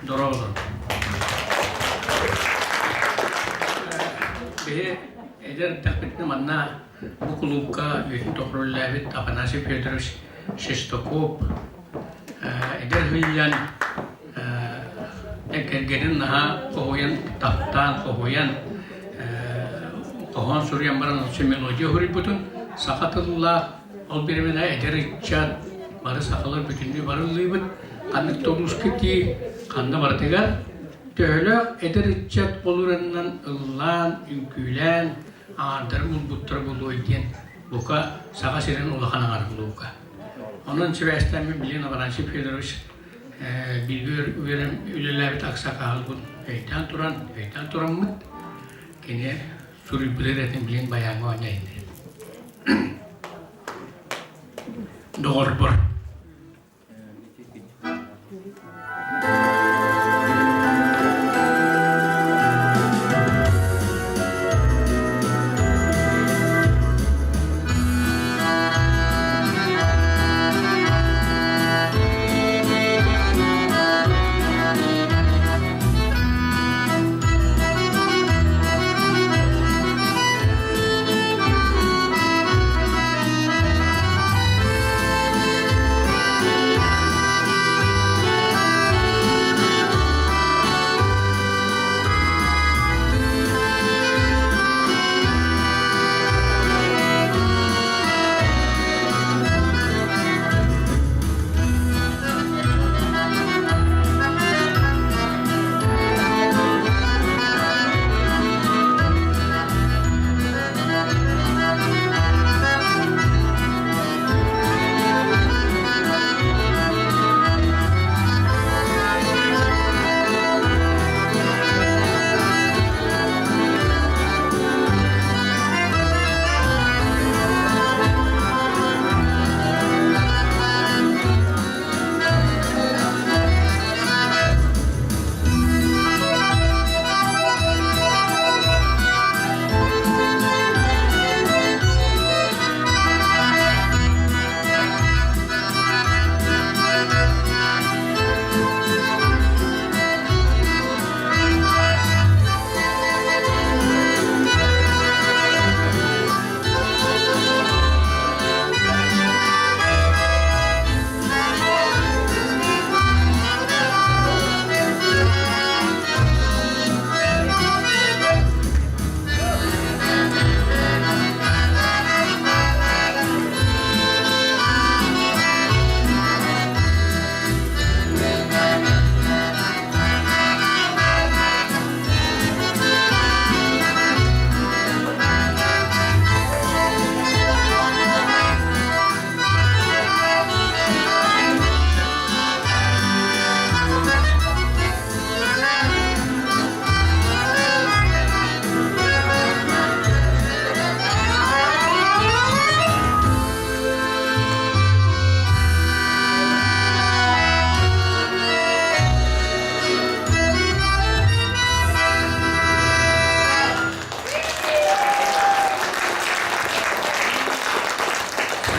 Дорооболор. Биһи эдэр эрдэхпитинэ манна бу кулуупка үйэтин тухары үлэлээбит Афанасий Федорович Шестаков эдэр сылдьан кэргэнин наһаа хоһуйан, таптаан, хоһуйан, хоһоон суруйан баран өссө мелодия суруйбутун саха тыллаах ол бириминэ эдэр ыччат бары сахалар бүтүннүү барыллыыбыт ханнык да улууска тиий ханна барытыгар төһөлөөх эдэр ыччат олуранынан ыллаан үҥкүүлээн аҥаардарын булбуттара буолуой диэн бука Саха сирин улахан аҥара булуука. Онон сибээстээн билигин Афанасий Федорович бииргэ үөрэн үлэлээбит аксакаалбын өйдөөн туран, өйдөөн тураммыт кини суруйбут эрэтин билигин байааҥҥа оонньоон Доҕорбор.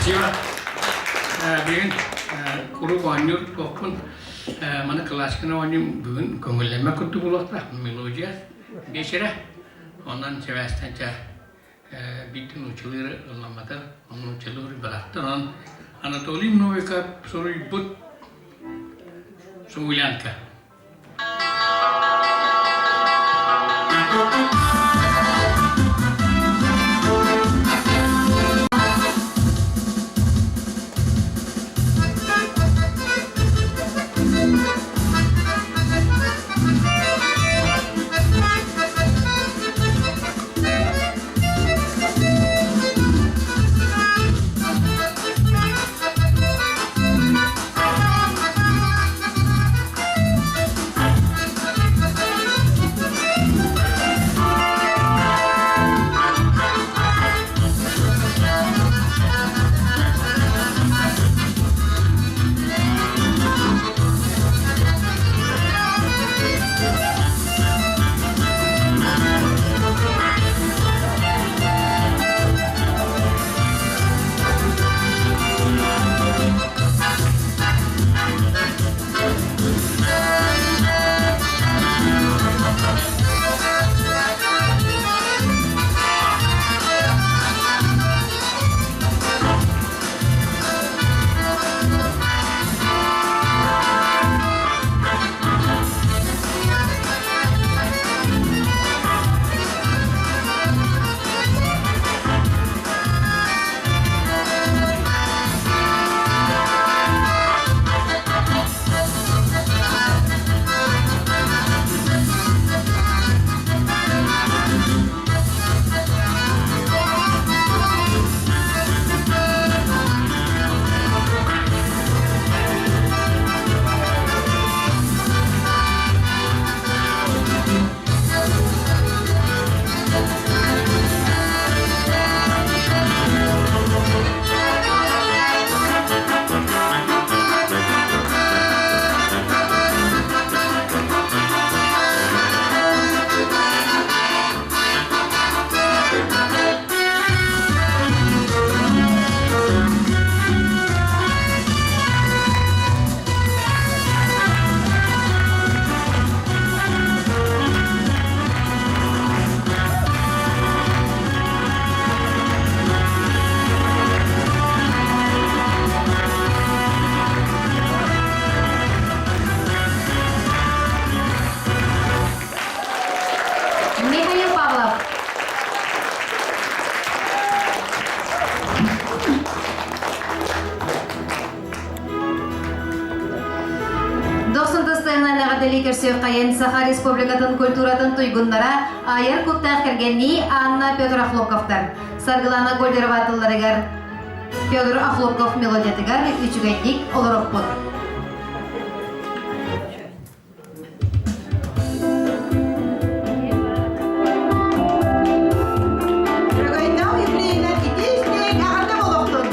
Спасибо. Бүгүн куруук оонньуур туохпун маны классиканы оонньуум бүгүн көҥүллэммэт курдук буолуохтаах мелодия биэчэрэ. Онон сибээстэн чэ биирдэ нууччалыыры ылламмата, нууччалыыры бырахтын. Онон Анатолий Новиков суруйбут Смуглянка. Көрсүөххэйин Саха Республикатын культуратын туйгуннара айар куттаах кэргэннии Анна Петр Охлопковтар Саргылана Гольдерова тылларыгар Федор Охлопков мелодиятыгар үчүгэйдик олороппут. Өрөгөйдөөх юбилейынан итии-истиҥ эҕэрдэ буолуохтун!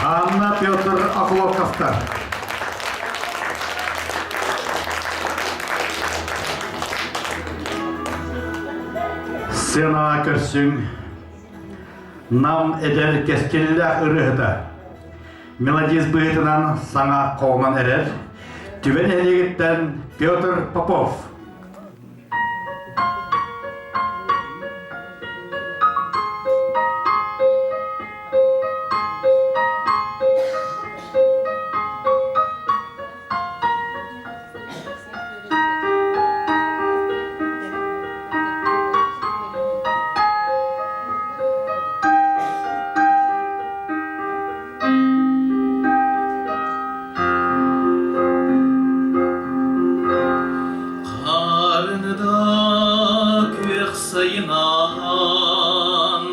Анна Петр Охлопковтар. Сценаҕа көрсүҥ Нам эдэр кэскиллээх ырыаһыта мелодист быһыытынан саҥа хоһунан эрэр Түбэ нэһилиэгиттэн Петр Попов. Ахан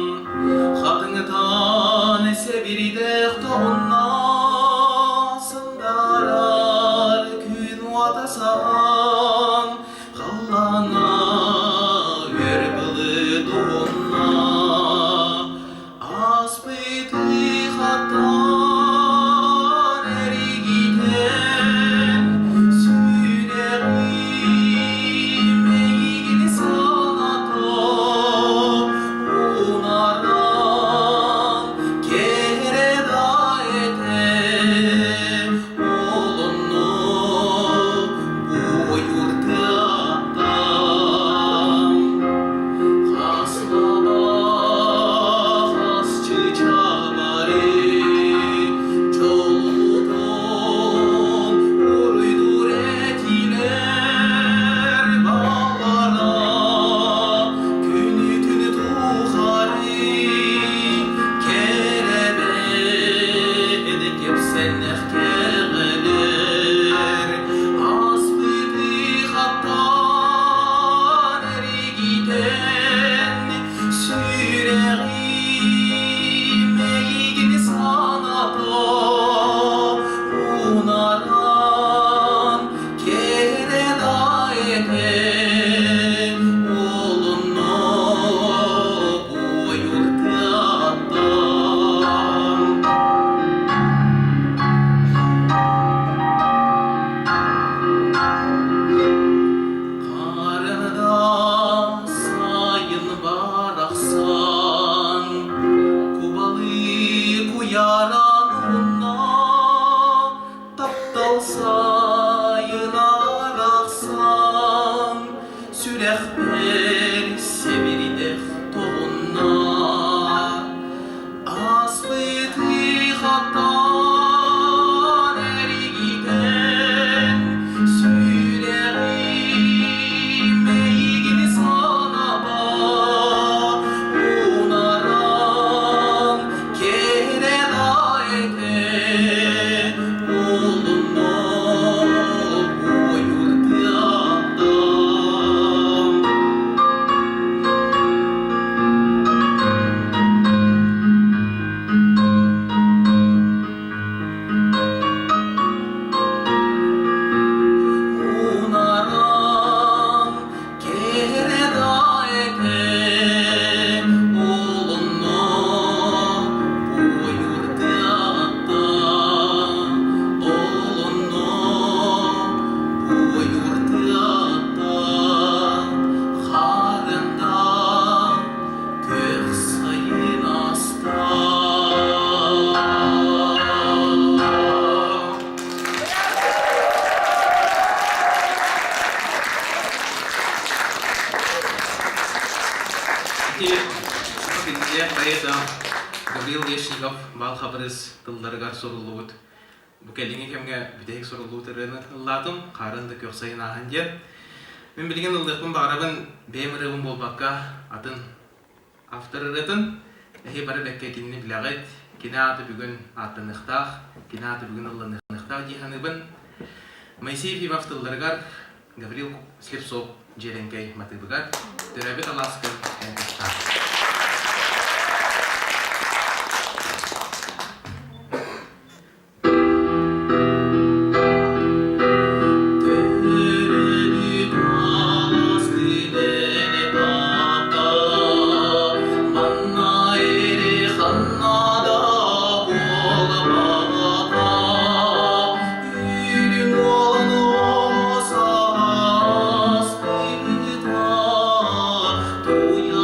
хатыҥытан сэбирдэх тоһунна сандаарар күн уота саҕан халлаана үөр былыт уһунна Ааспыты хатан эригитэн сүрэҕим эйигин саната унаран кэрэ да этэ ол онно буойур тыаттан Хас лабаа, хас чычаабары дьоллутун уруйдуур этилэр баллара күнү-түнү тухары кэрэбэт кэпсэннэх кэҕэлэр ааспыты хаттаан эригитэн сүрэҕим эйигин саната унаран кэрэ да этэ ол онно буойур тыаттан. Харында сайын барахсан кубалыы куйааран уһунна таптал сайын арахсан сүрэхпэр сэбирдэх тоҕунна Ааспыты хаттаан эригитэн сүрэҕим эйигин санаба унаран кэрэ да этэ олунна ойуур тыаттан. Унаран кэрэ да этэ ол онно буойур тыаттан, ол онно буойур тыаттан харында Күөх сайын аста. Ити биллиэх поэта Гаврил Лешников Бал Хабырыс тылларыгар суруллубут бу кэлиҥҥи кэмҥэ бүтэһик суруллубут ырыаны ыллаатым хаарын да күөх сайын ааһан диэн. Мин билигин ыллыахпын баҕарабын бэйэм ырыабын буолбакка атын автор ырыатын эһи бары бэккэ кинини билэҕит кини аата бүгүн ааттаныахтаах кини аата бүгүн ылланыахтаах дии саныыбын. Моисей Ефимов тылларыгар Гаврил Слепцов дьиэрэҥкэй матыыбыгар төрөөбүт алааскын эн тустаах. Төрөөбүт алаас күнүн таата, манна эрэ ханна да буолбата, үрүҥ уолун сааспыта, туйаарыйбыт.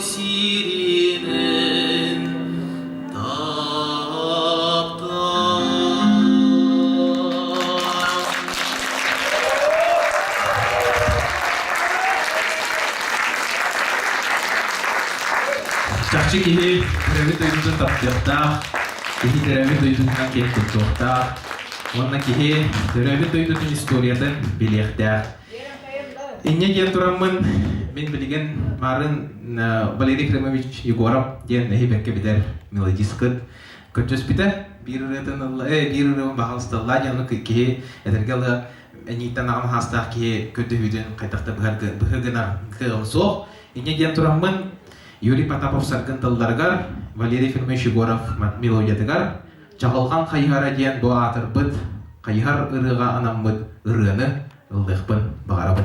сиринэн таптаан. Чахчы киһи төрөөбүт дойдутун таптыахтаах, киһи төрөөбүт дойдутунан киэн туттуохтаах уонна киһи төрөөбүт дойдутун историятын билиэхтээх. Инньэ диэн тураммын, мин билигин марын Валерий Ефремович Егоров диэн эһи бэккэ билэр мелодисткыт көрдөспүтэ. Биир ырыатын ылла, биир ырыабын баһаалысталлаа диэн ону киһи этэргэ ылы энииттэн аҕам хаастаах киһи көрдөһүүтүн хайдах да быһа гынар кыаҕым суох. Инньэ диэн тураммын Юрий Потапов саргын тылларыгар, Валерий Ефимович Егоров мелодиятыгар Чаҕылҕан хайыһара диэн бу аатырбыт хайыһар ырыаҕа анаммыт ырыаны ыллыахпын баҕарабын.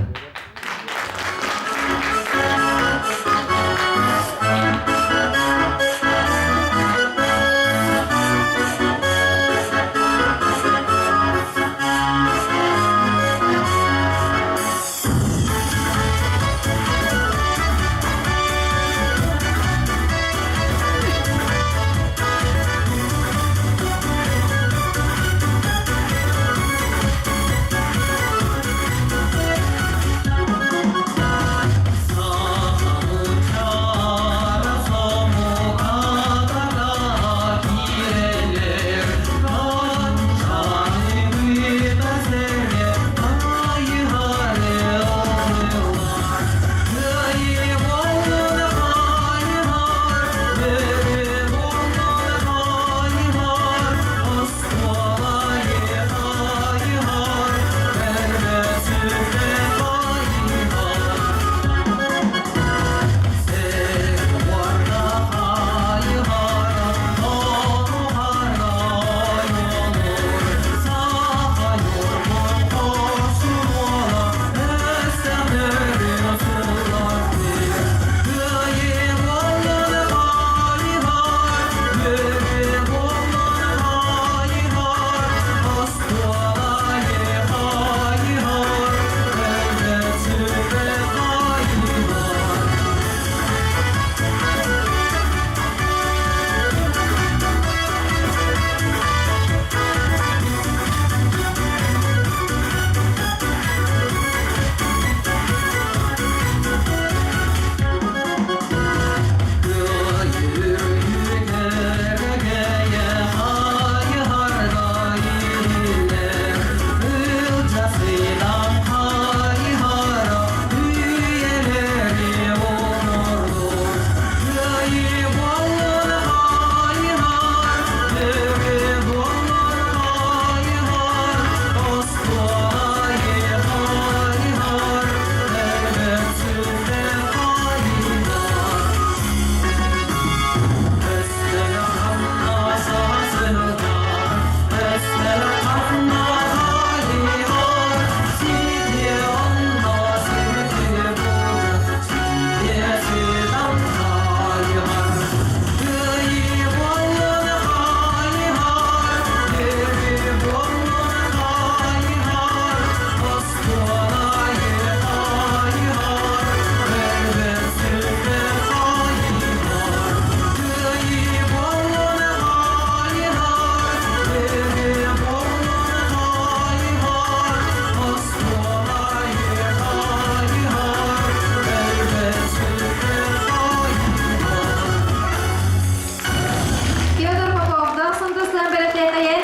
Федор Поповдоох сындыстан бэлэхтээтайын.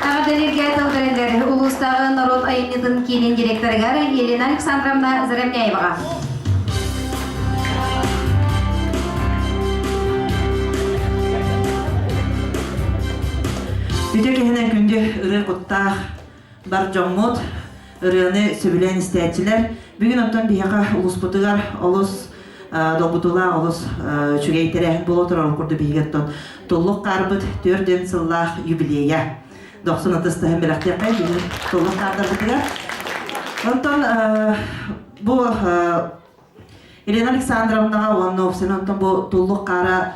Аҕа тыл бэриллэр улуустааҕы норуот айымньытын киинин директорыгар Елена Александровна Заремняеваҕа. Үтө киһинэн күндү ырыа куттаах бар дьоммут, ырыаны сөбүлээн истээччилэр. Бүгүн оттон биһиэхэ улууспутугар олус долгутуулаах олус үчүгэй тэрээһин буола турар курдук биһиги оттон туллук хаарбыт 4 сыллаах юбилейа. Дохсун ытыстаһын бэлэхтиэххэ бүгүн туллук хаардарбытыгар. Онтон бу Елена Александровнаҕа уонна уопсайынан онтон бу туллук хаара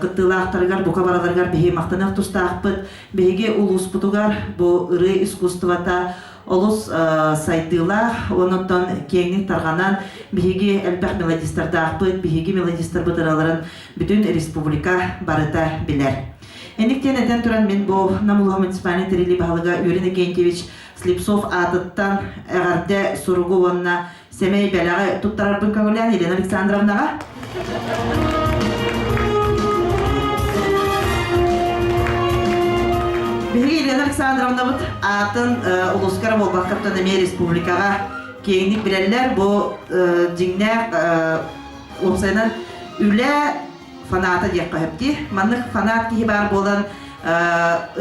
кыттыылаахтарыгар бука бараларыгар биһи махтаныах тустаахпыт. Биһиги улууспутугар бу ырыа искусствота олус сайдыылаах, онон киэҥник тарҕанан биһиги элбэх мелодистардаахпыт, биһиги мелодистарбыт ыраларын бүтүн республика барыта билэр. Эниктен этэн туран мин бу Нам улууһа муниципальный тэриллии баһылыга Юрий Иннокентьевич Слепцов аатыттан эҕэрдэ суругу уонна сэмэй бэлэҕи туттарарбын көҥүлээн Елена Александровнаҕа. Биһиги Елена Александровнабыт аатын улууска эрэ буолбаккаттан эмиэ республикаҕа киэҥник билэллэр. Бу дьиҥнээх уопсайынан үлэ фаната диэххэ сөп дии. Маннык фанат киһи баар буолан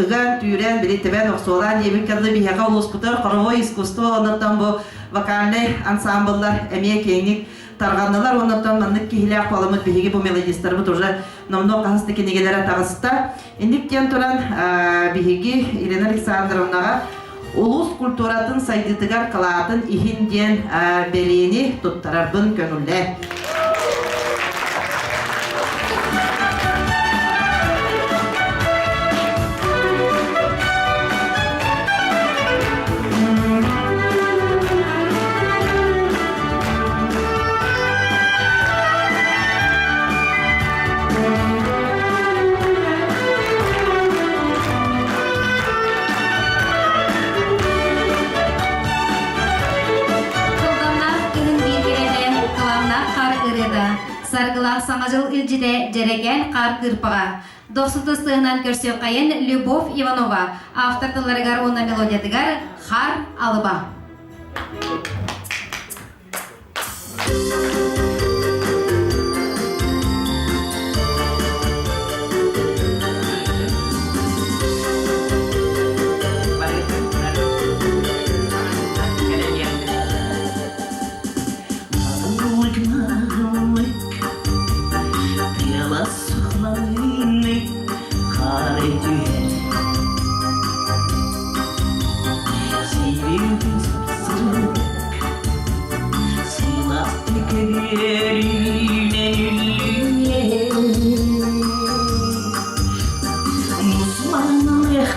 ыган, түүрэн, били тэбэн, охсуолаан диэбиккэ дылы биһиэхэ улууспутугар хоровой искусство оннуттан бу вокальнай ансамбллар эмиэ киэҥник тарҕаннылар. Оннуттан маннык киһилээх буоламмыт биһиги бу мелодистарбыт уже номнуо хаһыс да кинигэлэрэ таҕыста. Инник диэн туран биһиги Елена Александровнаҕа улуус культуратын сайдыытыгар кылаатын иһин диэн бэлиэни туттарарбын көҥүллээ. Кылгамнаах кыһын биир кэрэтэ, кылааннаах хаар ырыата, саргылаах саҥа дьыл илдьитэ дьэрэкээн хаар кыырпаҕа. Дохсун тыстыһынан көрсүөххэйин Любовь Иванова автор тылларыгар уонна мелодиятыгар «Хаар алыба».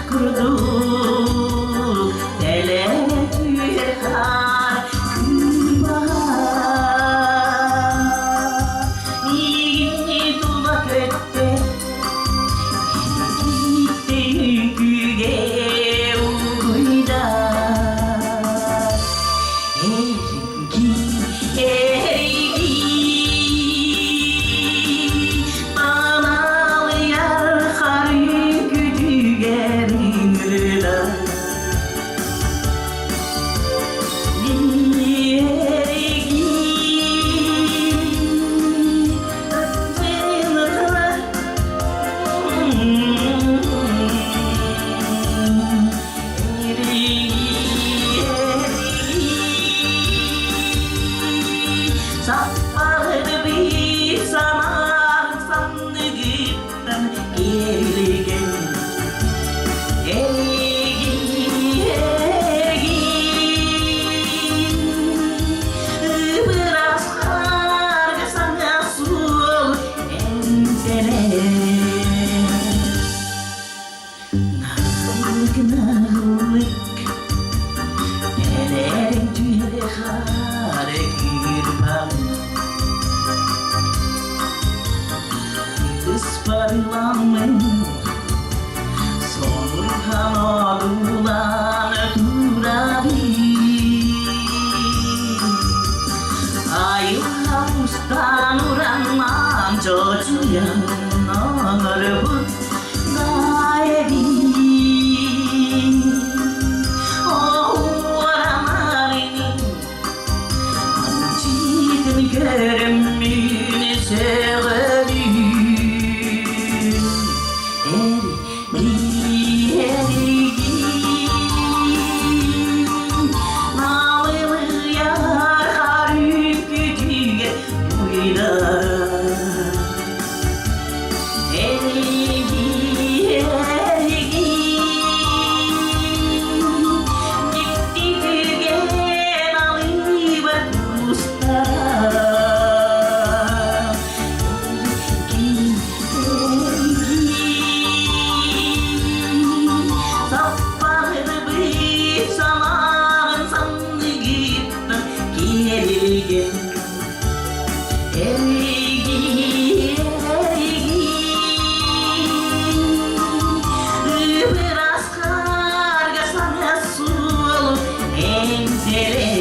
Курдук тэлэ хаар Миигин тула көттө Күүгэ уйда Эрги, эрги Аналыйар хары күтүгэр ыҥырда Саппағын келген Isparlanın Сонурхан одуулан турабын Айылҕа устан ураннан чочуйан оҥорбут гаэбин Оһуорамарыни Читин көрөммүн сөҕөрүн Дьикти түгэн алыба кустар. Эригии, эригии, Ыбырас хаарга саҥа суолу эҥсэлээ.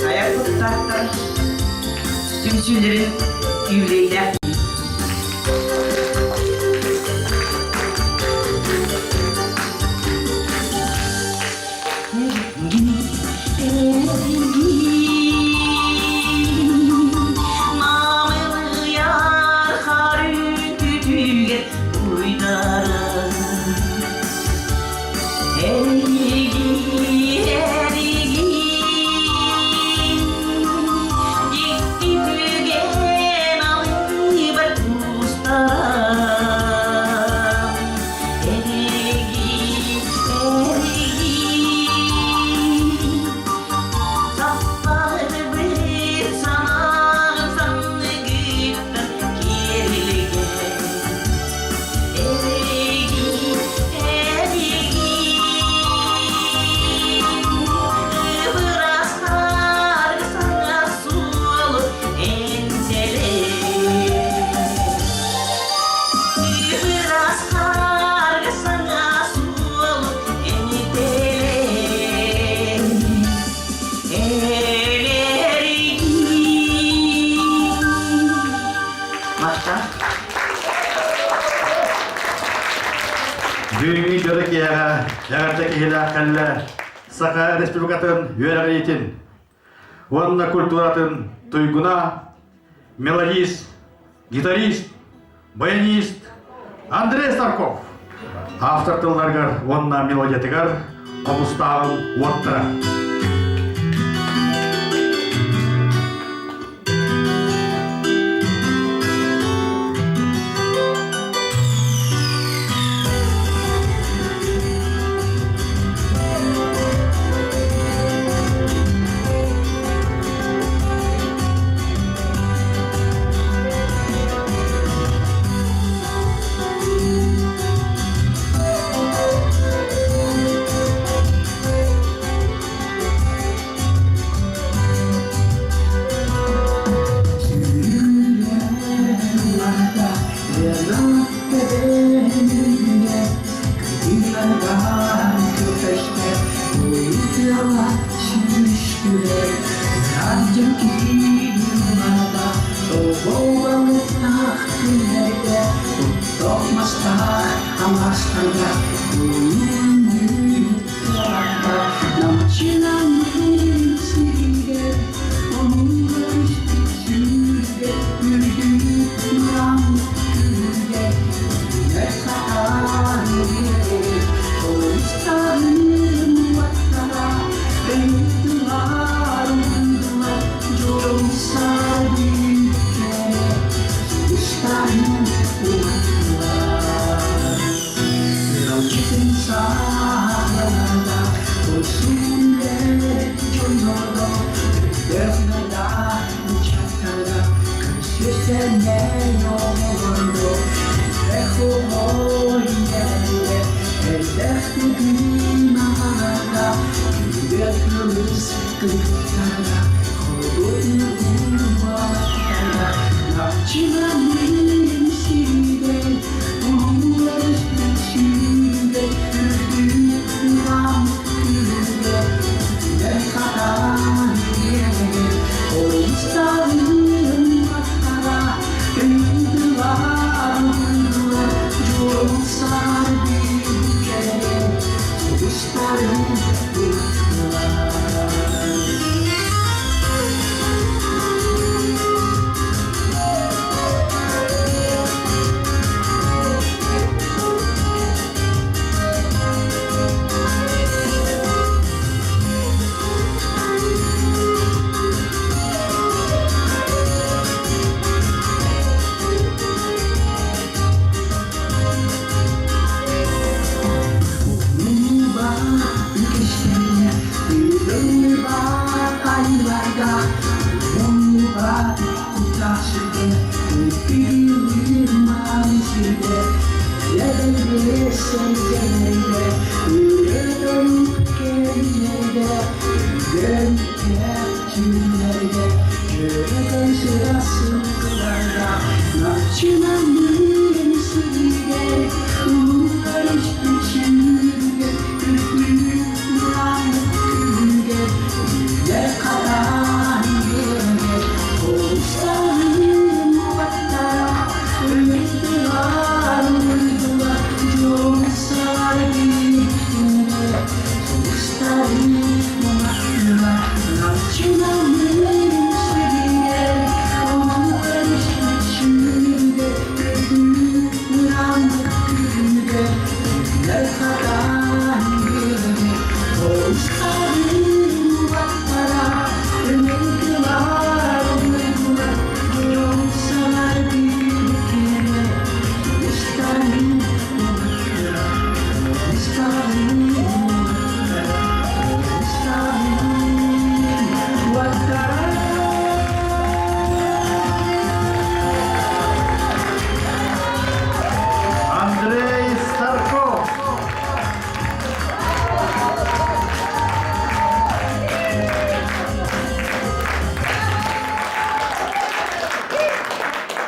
Айар куттаахтар түмсүүлэрин юбилейдээх Намылыйар хар үтүтүгэр уйдаран Эригии, эригии, дьикти түгэн алыбар куустаран Эригии, эригии, тапталбыт санааҕын санныгыттан киэрилигэн Эригии, эригии, ыбырастар саҥа суолу энчэлээ. Ыбырастар саҥа суолу энчэлээ. Эригии. Махтал. Бүгүҥҥү дьоро киэһэ эҕэрдэ киһилээх кэллэ Саха Республикатын үөрэҕириитин уонна культуратын туйгуна, мелодист, гитарист, баянист Андрей Старков автор тылларыгар уонна мелодиятыгар хомустааҕын уоттара.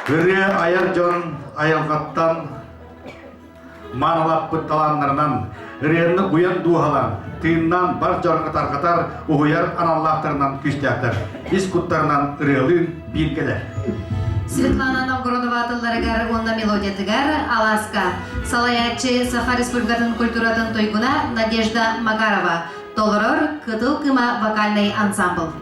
Ырыа айар дьон айылҕаттан маанылаппыт талааннарынан, ырыаны уйан дууһалаан, тыыннаан бар дьоҥҥо тарҕатар, уһуйар аналлаахтарынан күүстээхтэр. Ис куттарынан ырыалыын бииргэлэр. Светлана Новгородова тылларыгар уонна мелодиятыгар Аласка салайааччы Саха Республикатын культуратын туйгуна Надежда Макарова толорор Кытыл Кыма вокальный ансамбль.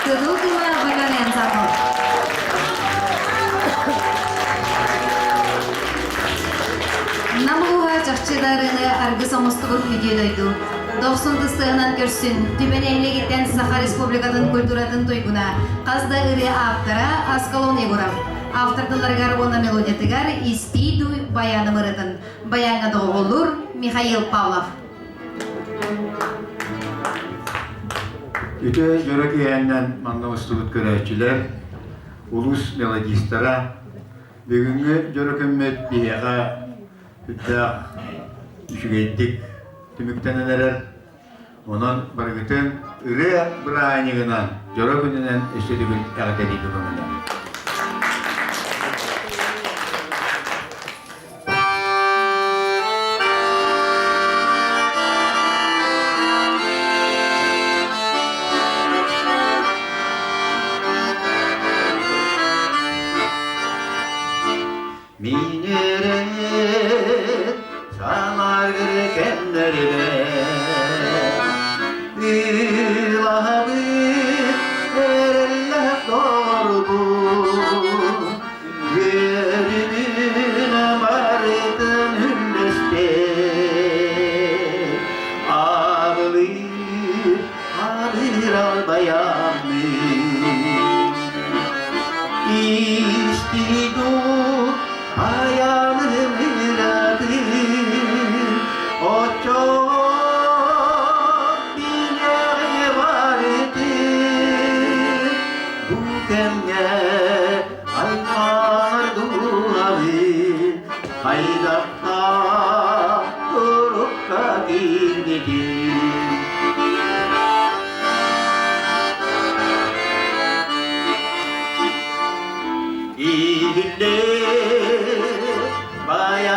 Кыһыл кыма вокальный ансамбль. Нам улууһа чахчы да ырыаны аргыс оҥостубут үтүө дойду. Дохсун тыстыһынан көрсүн, Түбэ нэһилиэгиттэн Саха Республикатын культуратын туйгуна, хас да ырыа ааптара Аскалон Егоров. Автор тылларыгар уонна мелодиятыгар Истии дуй баяным ырытын. Баяҥҥа доҕуһуоллуур Михаил Павлов. Үтүө дьоро киэһэннэн манна устубут көрөөччүлэр, улуус мелодистара, бүгүҥҥү дьоро күммүт биһиэхэ сүрдээх үчүгэйдик түмүктэнэн эрэр. Онон барыгытын ырыа бырааһынньыгынан, дьоро күнүнэн өссө төгүл эҕэрдэлиибин көҥүлэ. Минерет санаргыр кэмнэрибэ Илаһабыт эрэллэх доҕорбут Үөрүүнүн барытын үллэстэр Аҕылыыр аныыр албайаммын Истиду айаным ыратын Оччоҕо билэҕиҥ барытын Бу кэмҥэ Аймаар дууһабын хайдахтаах турукка киирбитин.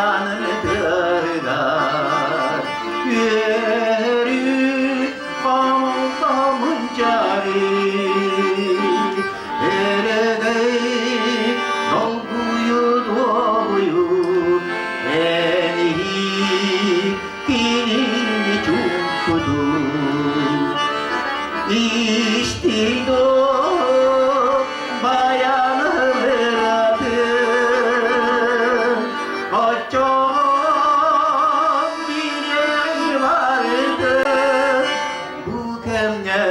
Баяным тыаһыгар Үөрүү хомолтомун чары Өрөгөй долгуйу дуоһуйу Эн кинини чуҥкутун Истиҥ баяным ыратын Оччоҕо билэн барытын Бу кэмҥэ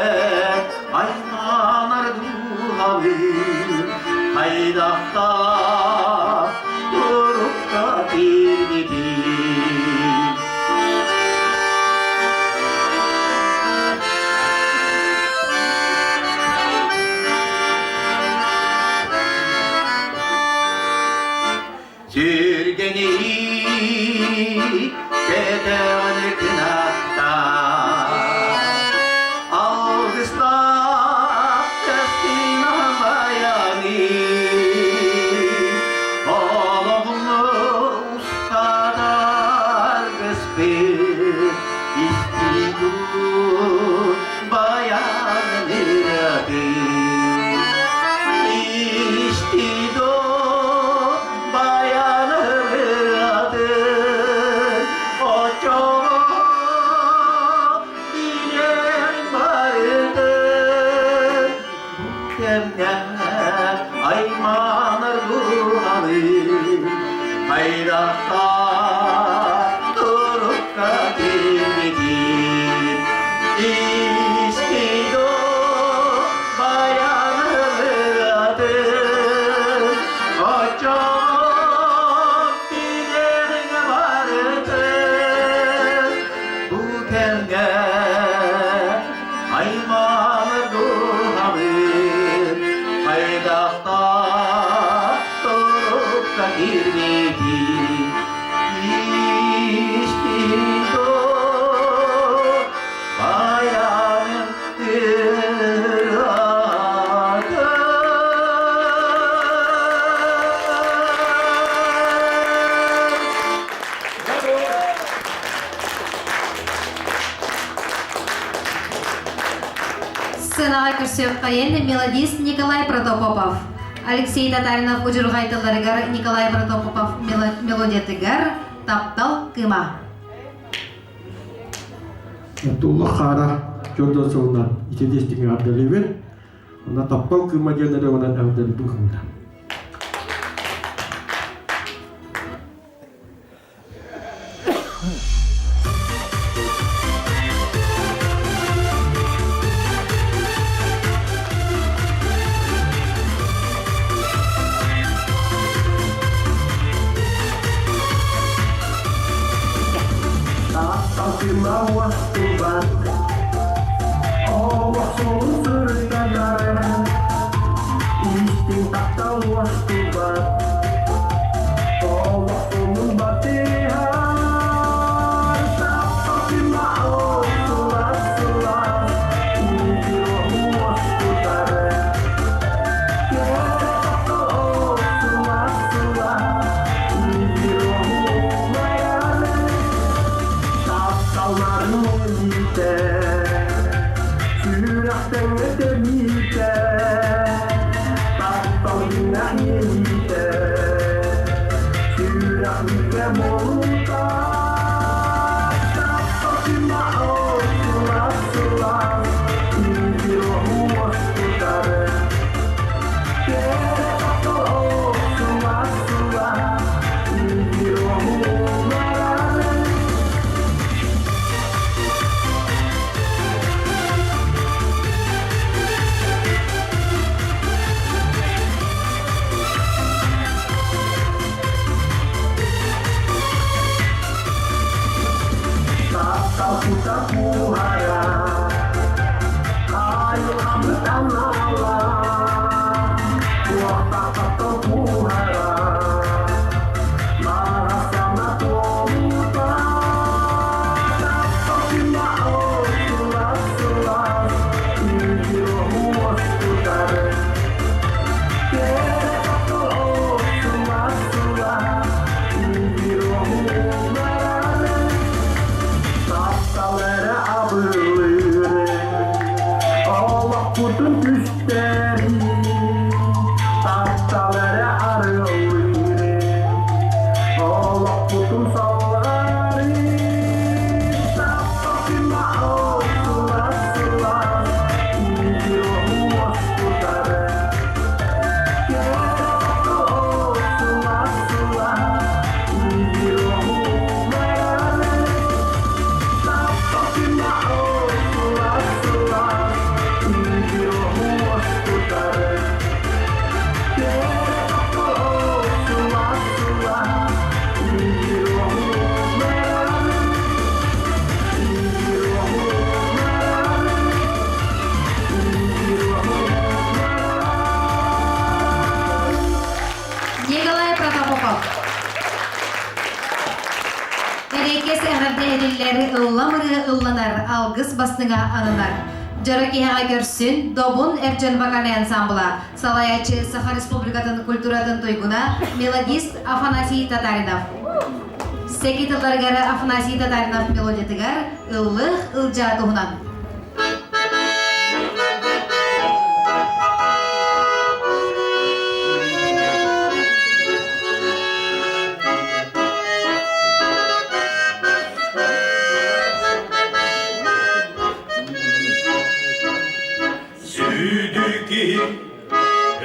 айманар дууһабын Хайдахтаах турукка киирбитин. Сүргэни кэтэҕин кынаттаах, Алгыстаах тэстина баяны, Олоҕум устатар көспүт истиҥ баян ырыатын. Истидо баян ырыатын, очоҕо билэн барытын. Бу кэмҥэ айманар дууһалыы хайдахтаах турукка киирбитин истидо баян ырыатын очоҕо билэн барытын. Бу кэмҥэ айманы дууһабын хайдахтаах турукка киирбитин истидо баянын ырыатын. Сценаҕа көрсүөххэйин мелодист Николай Протопопов. Алексей Татаринов удьурҕай тылларыгар Николай Протопопов мелодиятыгар «Таптал кыыма». Туллук хаара чордон сылынан итилиэстиҥэ ардалыбын. Онно таптал кыыма диэн эрэ онон ардалыбын кымда. Тапталтыма уостубат, олох суолун сырыттанар, истиҥ таптал уостубат, олох суолун батыһар. Тапталтыма уостубат, сылаас, үтүө уоскутар. Кэрэ таптал уостубат, сылаас, үтүө умайар. Тапталларын өлүүтэ, сүрэхтэҥҥэ тэбиитэ, таптал дьиҥнээх иэйиитэ, сүрэх бигэ буолуута. Таптал күнэ сылаас сылаас, үтүө уоскутар. Кэрэ таптал сылаас сылаас, үтүө умайар. Таптал кута кууһара, айылҕабыт анала, туохтаах таптал кууһара, баҕа санаа туолуута. Таптал күнэ сылаас сылаас, үтүө уоскутар. Кэрэ таптал сылаас сылаас, үтүө. Эриэккэс эҕэрдэ этиллэр, ыллам ырыа ылланар, алгыс бастыҥа ананар. Дьоро киһэҕэ көрсүн, Добун Эрдьэн вокальнай ансамбла, салайааччы Саха Республикатын культуратын туйгуна, мелодист Афанасий Татаринов. Сэки тылларыгар Афанасий Татаринов мелодиятыгар Ыллых Ылдьаа туһунан. Сүүдү киһи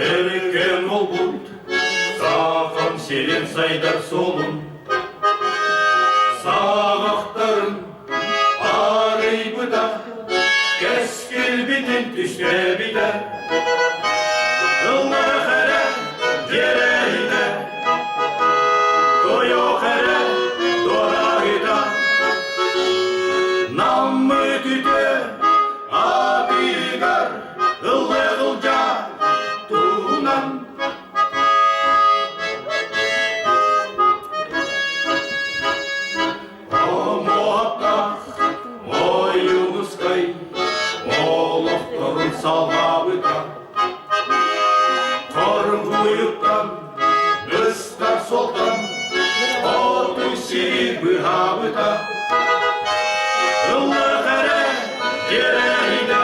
өркөн олбут, саахам сирин сайдар суолун, саҕахтарын Арыйбыта, кэскилбитин түстээбитэ, Ыллах эрэ дьиэрэйитэ, тойох эрэ туораһыта, Наммыт үтүө аатыгар ыллах ылдьаа туһунан Омуоттах Ойуунускай олохторун салҕаабыта. Хоргуйуттан, быстар суолтан оту сири быһаабыта. Ыллах эрэ дьиэрэйдэ,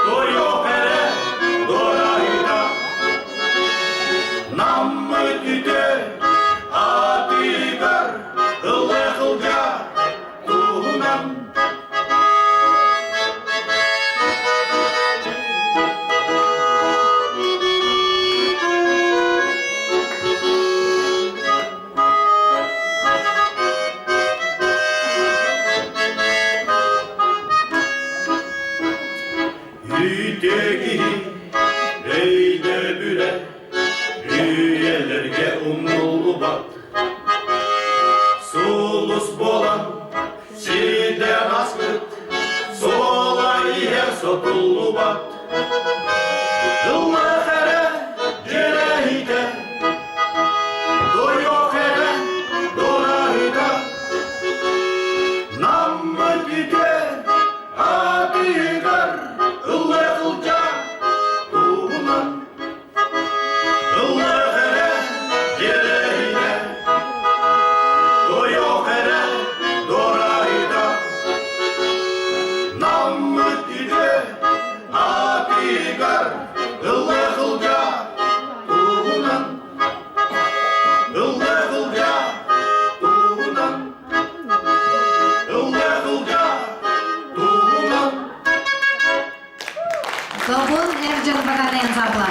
тойох эрэ дорайда. Наммыт үтүө Атыгар ылла-ылдьа туһунан Үтүө киһи өйдөбүлэ Үйэлэргэ умнуллубат Сулус буолан сирдэн аспыт Суола иһэр сотуллубат Ыллах эрэ дьирэһитэ Дойох эрэ дураһыта Наммыт үтүө аатыгар Ыллах ылдьаа туһунан Ыллах эрэ дьиэрэһитэ, тойох эрэ дорайда, Наммыт үтүө аатыгар ыллах ылдьаа туһунан, ыллах ылдьаа туһунан, ыллах ылдьаа туһунан. Добун Эрдьэн вокальнай ансамбла.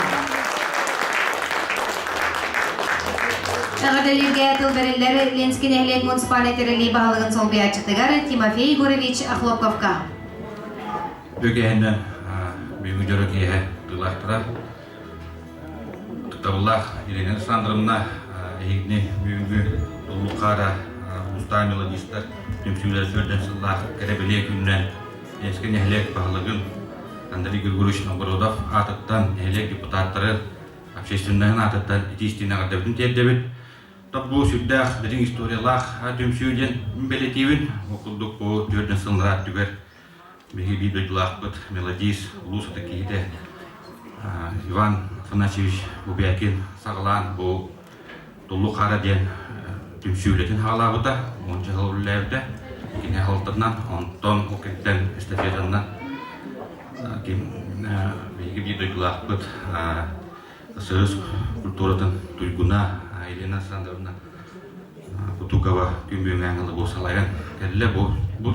Эҕэрдэлииргэ тыл бэриллэр Ленский нэһилиэк муниципальнай тэриллии баһылыгын солбуйааччытыгар Тимофей Егорович Охлопковка. Үгэһинэн бүгүҥҥү дьоро киэһэ тыылаахтара Ытыктабыллаах Елена Александровна эһигини бүгүҥҥү Туллукаара улуустаах мелодистар түмсүүлэрэ сөрдөн сыллаах кэрэ бэлиэ күнүнэн Ленскэй нэһилиэк баһылыгын Андрей Григорьевич Новгородов аатыттан нэһилиэк депутаттары общественноһын аатыттан итии истиҥ эҕэрдэбитин тиэрдэбит. Бу сүрдээх дириҥ историялаах түмсүү диэн бэлиэтиибин. Ол курдук бу түөрдэн сыллара түгэр биһиги биир дойдулаахпыт мелодист, улуус ытык киһитэ Иван Афанасьевич Бубякин саҕалаан бу Туллук Хара диэн түмсүү үлэтин хаалаабыта, уонча сыл үлэлээбитэ. Кини аһылтарынан, онтон ол кэнниттэн эстафетаннан ким биһиги биир дойдулаахпыт СССР культуратын туйгуна Елена Александровна Кутукова күн бүгүҥҥэ бу салайан кэллэ. Бу бу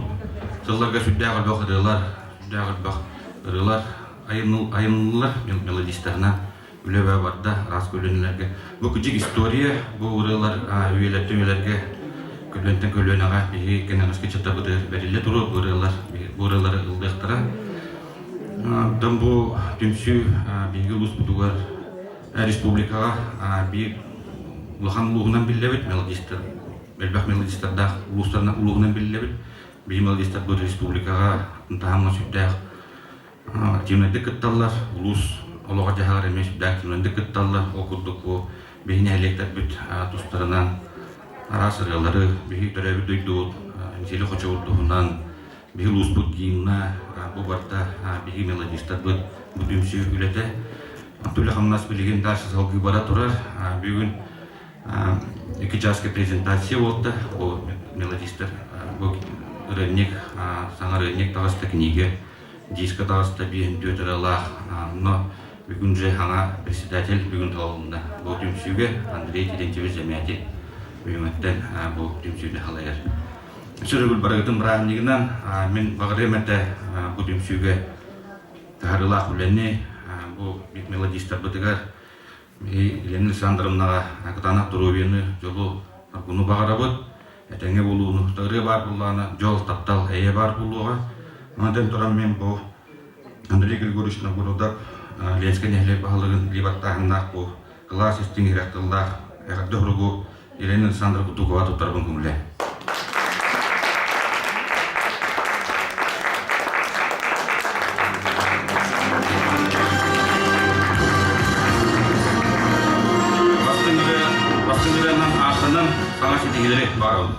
сылларга сүрдээх элбэх ырыалар, сүрдээх элбэх ырыалар айымнылар мелодистарынан үлэ барда араас көлүөнэлэргэ. Бу кыдьык история, бу ырыалар үйэлэртэн үйэлэргэ көлүөнтэн көлүөнэҕэ биһиги кэнэҕэски ыччаттарбытыгар бэриллэ туруо бу ырыалар, бу ырыалары ыллыахтара. Оттон бу түмсүү биһиги улууспутугар республикаҕа биир улахан улууһунан биллэбит мелодистар, элбэх мелодистардаах улуустарынан улууһунан биллэбит. Биһиги мелодистарбыт республикаҕа таһымҥа сүрдээх Активнайдык кытталлар, улуус олоҕо-дьаһаҕар эмиэ сүрдээх активнайдык кытталлар. Ол курдук бу биһи нэһилиэктэрбит тустарынан Араас ырыалары биһи төрөөбүт дойдубут Эҥсиэли хочобут туһунан биһи улууспут гимна бу барыта биһи мелодистарбыт бу түмсүү үлэтэ. Үлэ-хамнас билигин дальше салгыы бара турар. Бүгүн икки чааска презентация буолта. Бу мелодистар бу ырыанньык, саҥа ырыанньык таҕыста книга, диска таҕыста биэһин түөрт ырыалаах. Но бүгүн же хаҥа председатель бүгүн талылынна. Бу түмсүүгэ Андрей Терентьевич Замятин бүгүҥҥүттэн бу түмсүүнү халайар. Сүрүгүл барыгытын бырааһынньыгынан мин баҕарыам этэ бу түмсүүгэ таһарыылаах үлэни бу мелодистарбытыгар Елена Александровнаҕа кытаанах доруобуйаны, дьолу, соргуну баҕарабыт. Этэҥҥэ буолууну, ырыа баар буоллаҕына, дьол, таптал, эйэ баар буолуоҕа. Онон туран мин бу Андрей Григорьевич Новгородов Ленскэй нэһилиэк баһылыгын илии баттааһыннаах бу кылаас истиҥ иһирэх тыллаах эҕэрдэ суругу Елена Александровна Кутукова туттарбын көҥүлэ. Бастыҥ ырыанан ааттанан саҥа ситиһиилэри баарабын.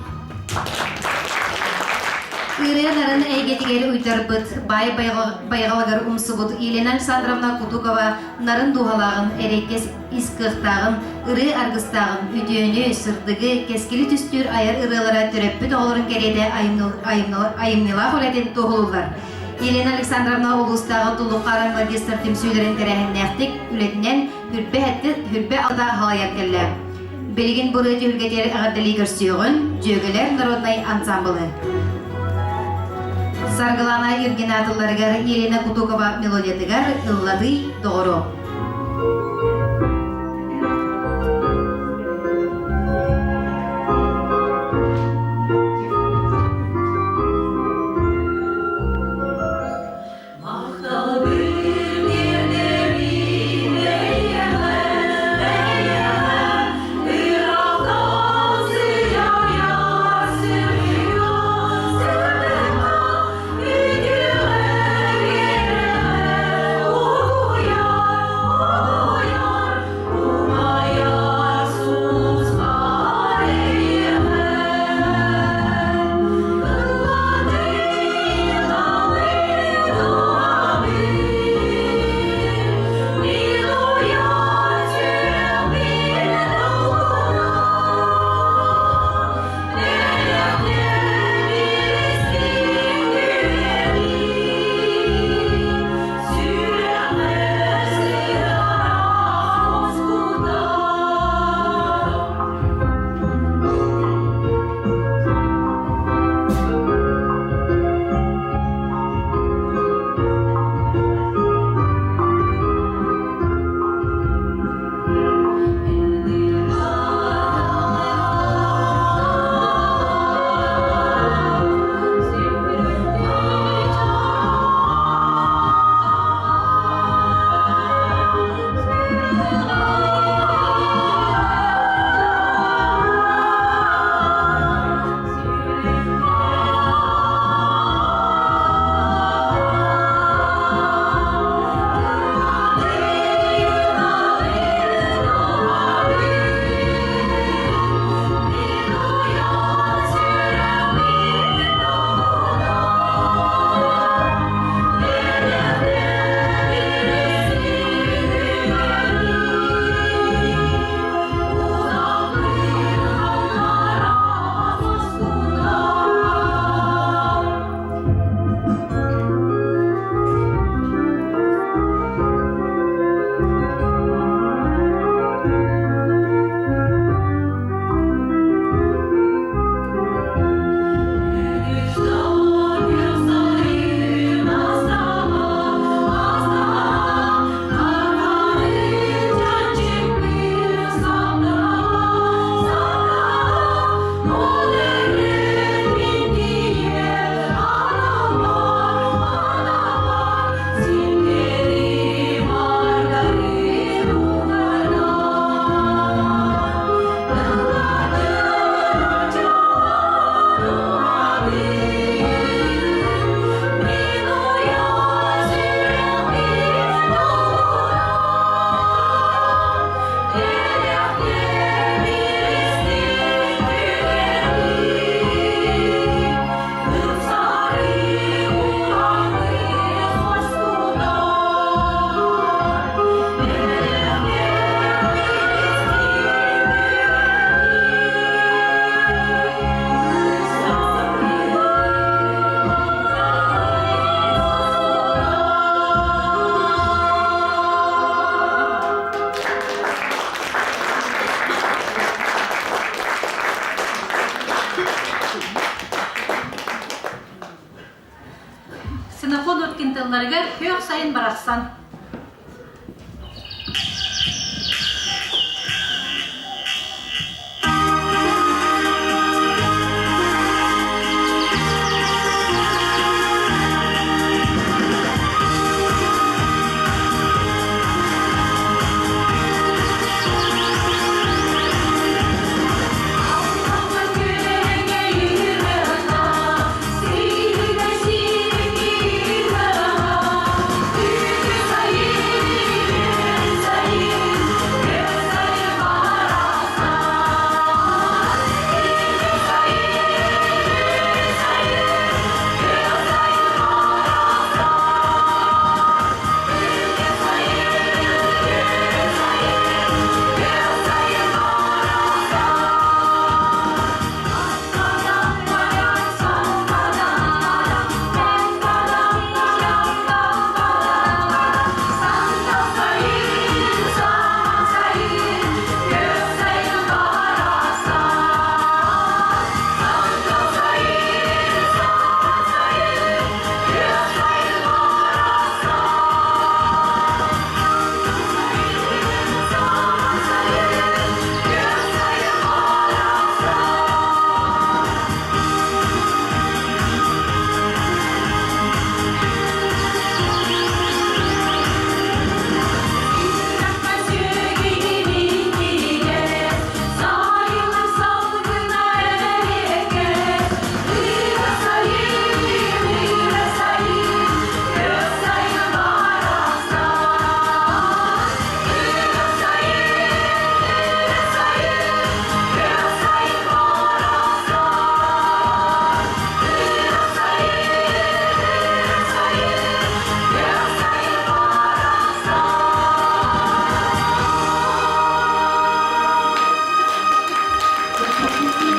Ырыа нарын эйгэтигэр уйдарбыт, баай байҕалыгар умсубут Елена Александровна Кутукова нарын дууһалааҕын эрэйкэс ис кыахтааҕын, ырыа аргыстааҕын, үтүөнү, сырдыгы, кэскили түстүүр айар ырыалара төрөппүт оҕолорун кэриэтэ айымньылаах үлэтин туоһулууллар. Елена Александровна улуустааҕы Туллукхааран модистар түмсүүлэрин тэрээһиннээхтик үлэтинэн хүрбэ алта халайар кэллэ. Билигин бу ырыа түһүлгэтигэр эҕэрдэлии көрсүөҕүн Дьүөгэлэр народнай ансамблы. Саргылана Юргина тылларыгар Елена Кутукова мелодиятыгар «Ылладый, доҕору». Ксенофон Уткин тылларыгар күөх сайын барахсан.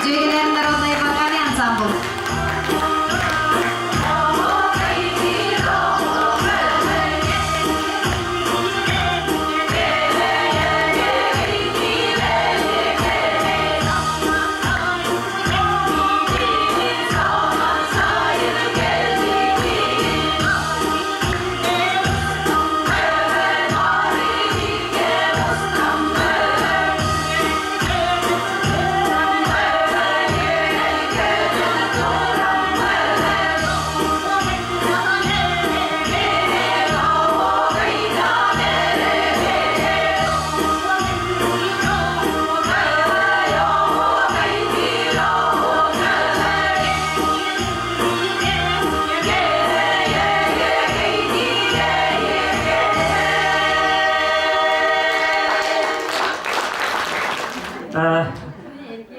Дьүөгэлэр народнай вокальный ансамбль.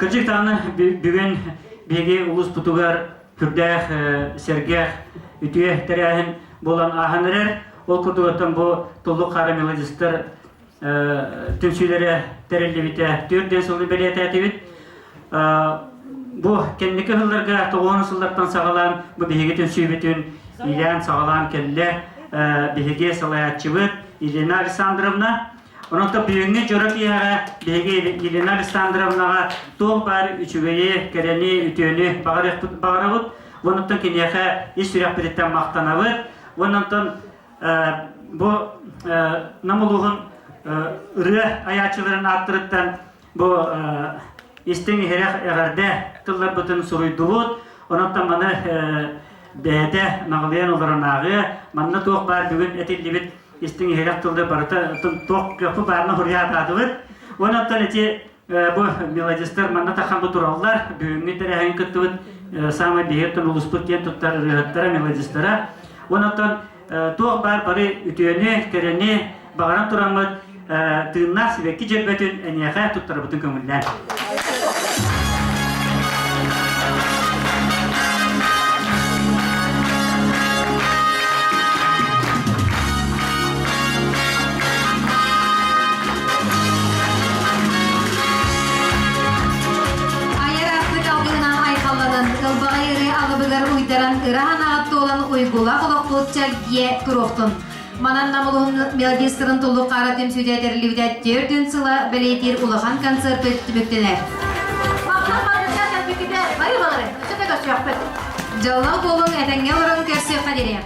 Кырдьык даҕаны бүгүн биһиги улууспутугар сүрдээх сэргэх үтүө тэрээһин буолан ааһан эрэр. Ол курдугуттан бу Туллук хаара мелодистар түмсүүлэрэ тэриллибитэ 4 сылы бэлиэтээтибит. Бу кэнники сылларга тоҕуон сыллартан саҕалаан бу биһиги түмсүүбүтүн иилээн саҕалаан кэллэ биһиги салайааччыбыт Елена Александровна. Онон бүгүҥҥү дьоро киэһэҕэ биһиги Елена Александровнаҕа туох баар үчүгэйи, кэрэни, үтүөнү баҕарабыт. Онон киниэхэ ис сүрэхпититтэн махтанабыт. Онон бу Нам улууһун ырыа айааччыларын ааттарыттан бу истиҥ иһирэх эҕэрдэ тылларбытын суруйдубут. Онон маны бэйэтэ наҕылыйан олорон ааҕыа. Манна туох баар бүгүн этиллибит истиҥ иһирэх тыллар барыта туох кыахпыт баарына суруйаатаатыбыт. Онон ити бу мелодистар манна тахан бу тураллар. Бүгүҥҥү тэрээһин кыттыбыт саамай биһиги улууспут киэн туттар ырыаһыттара, мелодистара. Онон туох баар бары үтүөнү, кэрэни баҕаран тураммыт тыыннаах сибэкки дьөрбөтүн эниэхэ туттарабытын көҥүллээн. Айар аартык алгыһынан айхалланан, ылбаҕай ырыа алыбыгар уйдаран ыра санаҕыт туолан уйгулаах олохпут чэлгийэ туруохтун. Манан Нам улууһун мелодистарын Туллук хаара түмсүүтэ тэриллибитэ 4 сыла бэлиэтиир улахан концерт түмүктэнэр. Махтал барыта кэлбиккитэ. Дьоллоох буолуҥ, этэҥҥэ олорон көрсүөххэ диэри.